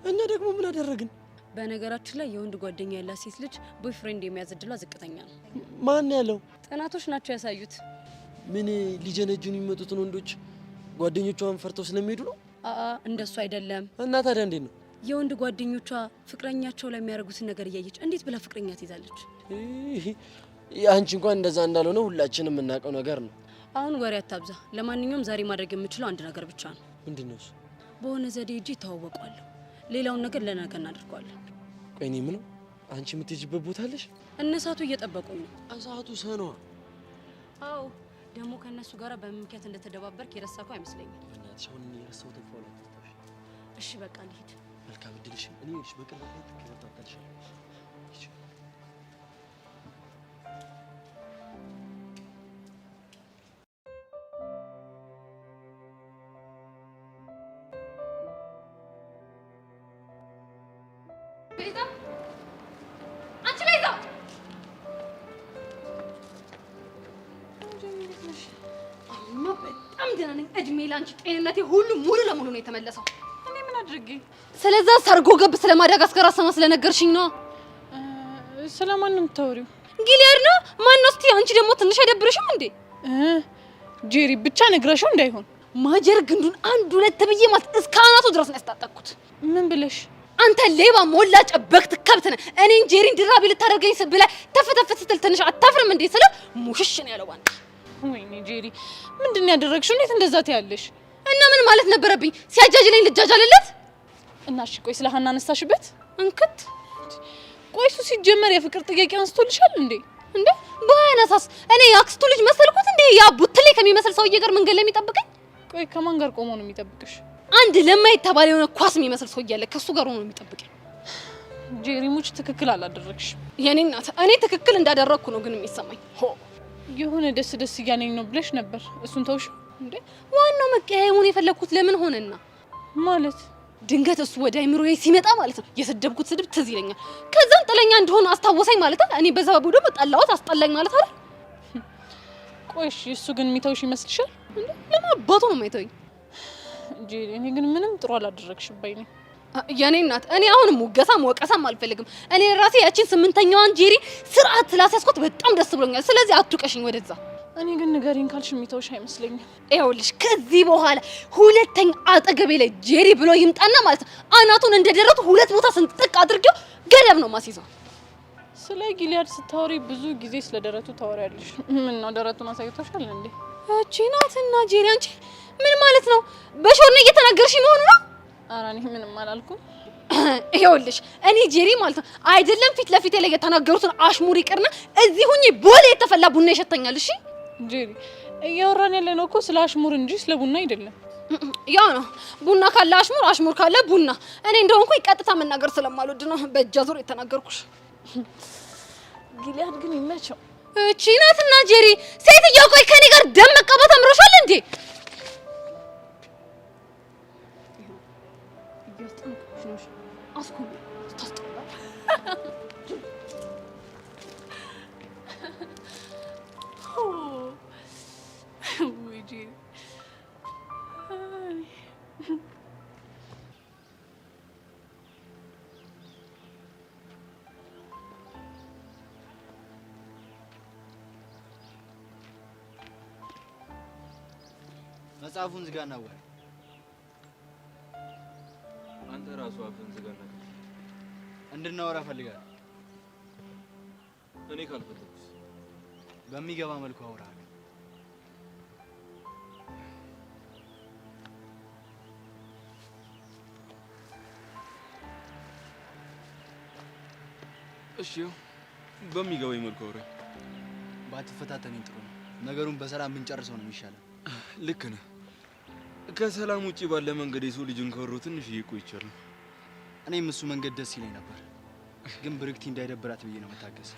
እኛ ደግሞ ምን አደረግን? በነገራችን ላይ የወንድ ጓደኛ ያላት ሴት ልጅ boyfriend የመያዝ እድሏ ዝቅተኛ ነው። ማን ያለው? ጥናቶች ናቸው ያሳዩት። ምን ሊጀነጅኑ የሚመጡትን ወንዶች ጓደኞቿን ፈርተው ስለሚሄዱ ነው? አአ እንደሱ አይደለም። እና ታዲያ እንዴት ነው? የወንድ ጓደኞቿ ፍቅረኛቸው ላይ የሚያደርጉትን ነገር እያየች እንዴት ብላ ፍቅረኛ ትይዛለች? አንቺ እንኳን እንደዛ እንዳልሆነ ሁላችንም የምናውቀው ነገር ነው። አሁን ወሬ አታብዛ። ለማንኛውም ዛሬ ማድረግ የምችለው አንድ ነገር ብቻ ነው። ምንድን ነው እሱ? በሆነ ዘዴ ሄጄ እተዋወቀዋለሁ። ሌላውን ነገር ለነገ እናደርገዋለን። ቆይ እኔ የምለው አንቺ የምትሄጂበት ቦታ አለሽ? እነ እሳቱ እየጠበቁኝ ነው። እሳቱ ሰነዋ። አዎ ደግሞ ከእነሱ ጋር በምን ምክንያት እንደተደባበርክ የረሳከው አይመስለኝም። በእናትሽ አሁን እኔ የረሳሁትን ፋውል አታስታውሺ። እሺ በቃ ልሂድ። መልካም እድልሽ። እኔ እሺ በቅርብ ቀን ትከታተልሻለሁ። ሂጂ። ቤዛ፣ አንቺ ቤዛ! አሁንማ በጣም ደህና ነኝ። እድሜ ለአንቺ፣ ጤንነቴ ሁሉ ሙሉ ለሙሉ ነው የተመለሰው። እኔ ምን አድርጌ? ስለዛ ሰርጎ ገብ ስለ ማዳጋስካር አሰማ ስለነገርሽኝ ነው። ስለማን ነው የምታወሪው? ጊሊያድ ነው። ማን ነው እስቲ? አንቺ ደግሞ ትንሽ አይደብርሽም እንዴ? ጄሪ ብቻ ነግረሽው እንዳይሆን። ማጀር ግንዱን አንድ ሁለት ብዬ ማለት እስከ አናቱ ድረስ ነው ያስታጠቅኩት። ምን ብለሽ? አንተ ሌባ ሞላጫ በክት ከብት ነህ። እኔን ጄሪን ድራቢ ልታደርገኝ ብለህ ተፍ ተፍ ስትል ትንሽ አታፍርም እንዴ ስለው ሙሽሽ ነው ያለው ባንዴ። ወይኔ ጄሪ፣ ምንድን ነው ያደረግሽው? እንዴት እንደዛ ትያለሽ? እና ምን ማለት ነበረብኝ? ሲያጃጅለኝ ልጃጃልለት? እና እሺ ቆይ ስለ ሀና አነሳሽበት? እንክት። ቆይ እሱ ሲጀመር የፍቅር ጥያቄ አንስቶልሻል እንዴ? እንዴ ባያነሳስ እኔ የአክስቱ ልጅ መሰልኩት እንዴ? ያ ቡትሌ ከሚመስል ሰውዬ ጋር መንገድ ላይ የሚጠብቀኝ? ቆይ ከማን ጋር ቆሞ ነው የሚጠብቅሽ? አንድ ለማ የተባለ የሆነ ኳስ የሚመስል ሰውዬ አለ፣ ከሱ ጋር ሆኖ ነው የሚጠብቀኝ። ጄሪ ሙች ትክክል አላደረግሽም። የኔ እናት እኔ ትክክል እንዳደረግኩ ነው ግን የሚሰማኝ። ሆ የሆነ ደስ ደስ እያለኝ ነው ብለሽ ነበር፣ እሱን ተውሽ እንዴ? ዋናው መቀያየሙን የፈለግኩት ለምን ሆነና ማለት? ድንገት እሱ ወደ አይምሮዬ ሲመጣ ማለት ነው የሰደብኩት ስድብ ትዝ ይለኛል። ከዛም ጥለኛ እንደሆነ አስታወሰኝ ማለት አይደል? እኔ በዛ ባቡ ደግሞ ጠላሁት፣ አስጠላኝ ማለት አይደል? ቆይ እሺ፣ እሱ ግን የሚተውሽ ይመስልሻል? እንዴ ለምን አባቱ ነው የማይተወኝ? ጄሪ፣ እኔ ግን ምንም ጥሩ አላደረግሽብኝ ነው። የኔ እናት፣ እኔ አሁንም ሙገሳም ወቀሳም አልፈልግም። እኔ ራሴ ያቺን 8ኛዋን ጄሪ ስርዓት ስላስያዝኳት በጣም ደስ ብሎኛል። ስለዚህ አትውቀሽኝ ወደዛ። እኔ ግን ንገሪኝ ካልሽ የሚተውሽ አይመስለኝም። ይኸውልሽ ከዚህ በኋላ ሁለተኛ አጠገቤ ላይ ጄሪ ብሎ ይምጣና ማለት ነው አናቱን እንደደረቱ ሁለት ቦታ ስንጥቅ አድርጌው ገደብ ነው ማስይዘው። ስለ ጊሊያድ ስታወሪ ብዙ ጊዜ ስለ ደረቱ ታወሪያለሽ። ምን ነው ደረቱን አሳይቶሻል እንዴ? እቺ ናትና ጄሪ፣ አንቺ ምን ማለት ነው? በሾርኔ እየተናገርሽ መሆኑ ነው? ኧረ እኔ ምንም አላልኩም። ይኸውልሽ እኔ ጄሪ ማለት ነው አይደለም ፊት ለፊቴ ላይ የተናገሩትን አሽሙር ይቅርና እዚህ ሁኚ ቦሌ የተፈላ ቡና ይሸተኛል። እሺ ጄሪ፣ እያወራን ያለነው እኮ ስለ አሽሙር እንጂ ስለ ቡና አይደለም። ያው ነው ቡና ካለ አሽሙር፣ አሽሙር ካለ ቡና። እኔ እንደሆንኩኝ ቀጥታ መናገር ስለማልወድ ነው በእጅ አዙር የተናገርኩሽ። ጊሊያድ ግን ይመቸው። እቺ ናትና ጄሪ፣ ሴትየው ቆይ ከኔ ጋር ደም መቀባት አምሮሻል እንዴ? እያስጠነቀቅኩሽ ነው። አስኩሚ፣ ስታስጠላ። ውይ ጄሪ፣ መጽሐፉን ዝጋ እና አዋራኝ። አንተ ራሱ አፍህን ዝጋና እንድናወራ እፈልጋለሁ። እኔ ካልፈለኩስ? በሚገባ መልኩ አወራለሁ። እሺ በሚገባኝ መልኩ አውራኝ። ባትፈታተነኝ ጥሩ ነው። ነገሩን በሰላም ብንጨርሰው ነው የሚሻለው። ልክ ነህ። ከሰላም ውጪ ባለ መንገድ የሰው ልጅን ከወሮ ትንሽ ቆይቻለሁ። እኔም እሱ መንገድ ደስ ይለኝ ነበር፣ ግን ብርክቲ እንዳይደብራት ብዬ ነው መታገስ።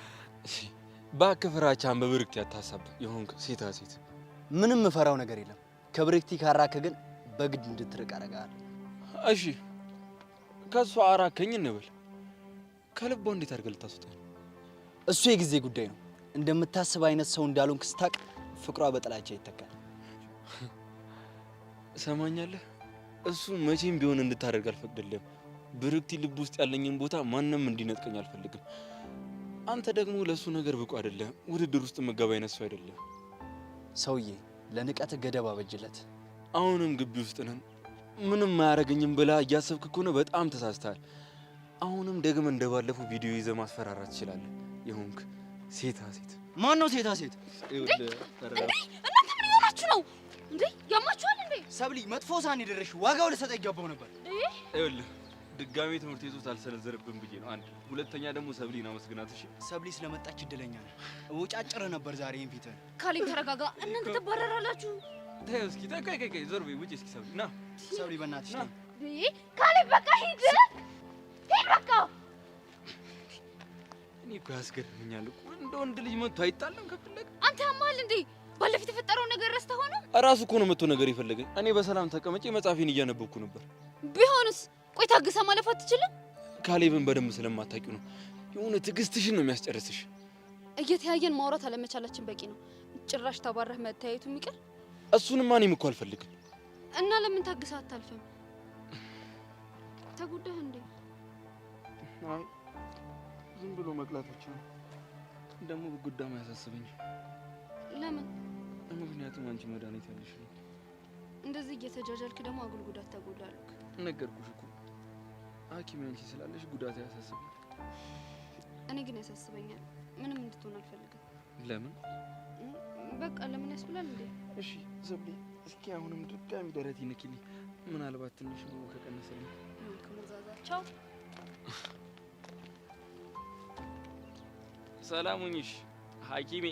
እባክህ ፍራቻህን በብርክቲ አታሳብ። የሆንክ ሴታ ሴት። ምንም እፈራው ነገር የለም። ከብርክቲ ካራከ ግን በግድ እንድትርቅ አደርግሃለሁ። እሺ ከእሷ አራከኝ እንበል፣ ከልቧ እንዴት አድርገህ ልታስወጣኝ? እሱ የጊዜ ጉዳይ ነው። እንደምታስብ አይነት ሰው እንዳልሆንክ ስታውቅ ፍቅሯ በጥላቻ ይተካል። ሰማኛለህ? እሱ መቼም ቢሆን እንድታደርግ አልፈቅድልህም። ብርክቲ ልብ ውስጥ ያለኝን ቦታ ማንም እንዲነጥቀኝ አልፈልግም። አንተ ደግሞ ለእሱ ነገር ብቁ አይደለህም። ውድድር ውስጥ መገባ አይነት ሰው አይደለህም። ሰውዬ ለንቀት ገደብ አበጅለት። አሁንም ግቢ ውስጥ ነን። ምንም አያደርገኝም ብላ እያሰብክ ከሆነ በጣም ተሳስተሃል። አሁንም ደግመህ እንደባለፈው ቪዲዮ ይዘህ ማስፈራራት ትችላለህ። የሆንክ ሴታ ሴት። ማን ነው ሴታ ሴት? እንዴ እናንተ ምን እየሆናችሁ ነው እንዴ? ያማችኋል እንዴ? ሰብሊ መጥፎ ሳህን የደረስሽው ዋጋው ልሰጠው ይገባው ነበር። ይኸውልህ ድጋሜ ትምህርት ቤት ውስጥ አልሰነዘርብን ብዬ ነው። አንድ ሁለተኛ ደግሞ ሰብሊን አመስግናት። እሺ ሰብሊ ስለመጣች እድለኛ ነህ። እወጫጭርህ ነበር ዛሬ ይሄን ፊትህን። ካሌብ ተረጋጋ። እናንተ ትባረራላችሁ። ተይው እስኪ ተይ፣ ቆይ ቆይ፣ ዞር በይ ውጪ እስኪ። ሰብሊ ና፣ ሰብሊ በእናትሽ ነይ። ካሌብ በቃ ሂድ ሂድ በቃ። እኔ እኮ ያስገርመኛል እኮ እንደ ወንድ ልጅ መጥቶ አይጣልም ከፈለገ። አንተ ያማል እንዴ? ባለፊት የተፈጠረውን ነገር ረስተኸው ነው? እራሱ እኮ ነው መጥቶ ነገር የፈለገኝ። እኔ በሰላም ተቀምጬ መጽሐፌን እያነበብኩ ነበር። ቢሆንስ? ቆይ ታግሰህ ማለፍ አትችልም? ካሌብን በደንብ ስለማታውቂው ነው። የሆነ ትዕግስትሽን ነው የሚያስጨርስሽ። እየተያየን ማውራት አለመቻላችን በቂ ነው። ጭራሽ ተባረህ መተያየቱ የሚቀር። እሱንማ እኔም እኮ አልፈልግም። እና ለምን ታግሰህ አታልፍም? ተጎዳህ እንዴ? አይ ዝም ብሎ መቅላት ብቻ ነው። ደግሞ ብጎዳም አያሳስበኝም። ለምን? ምክንያቱም አንቺ መድኃኒት ያለሽ ነው። እንደዚህ እየተጃጃልክ ደግሞ አጉል ጉዳት ተጎዳልክ። ነገርኩሽ እኮ ሐኪም አንቺ ስላለሽ ጉዳት አያሳስብም። እኔ ግን ያሳስበኛል። ምንም እንድትሆን አልፈልግም። ለምን? በቃ ለምን ያስብላል እንዴ? እሺ ሰብሊ፣ እስኪ አሁንም ድጋሚ ደረት ይነኪልኝ። ምናልባት ትንሽ ነው ከቀነሰልኝ። ቻው። ሰላም ሁኚሽ ሐኪሜ።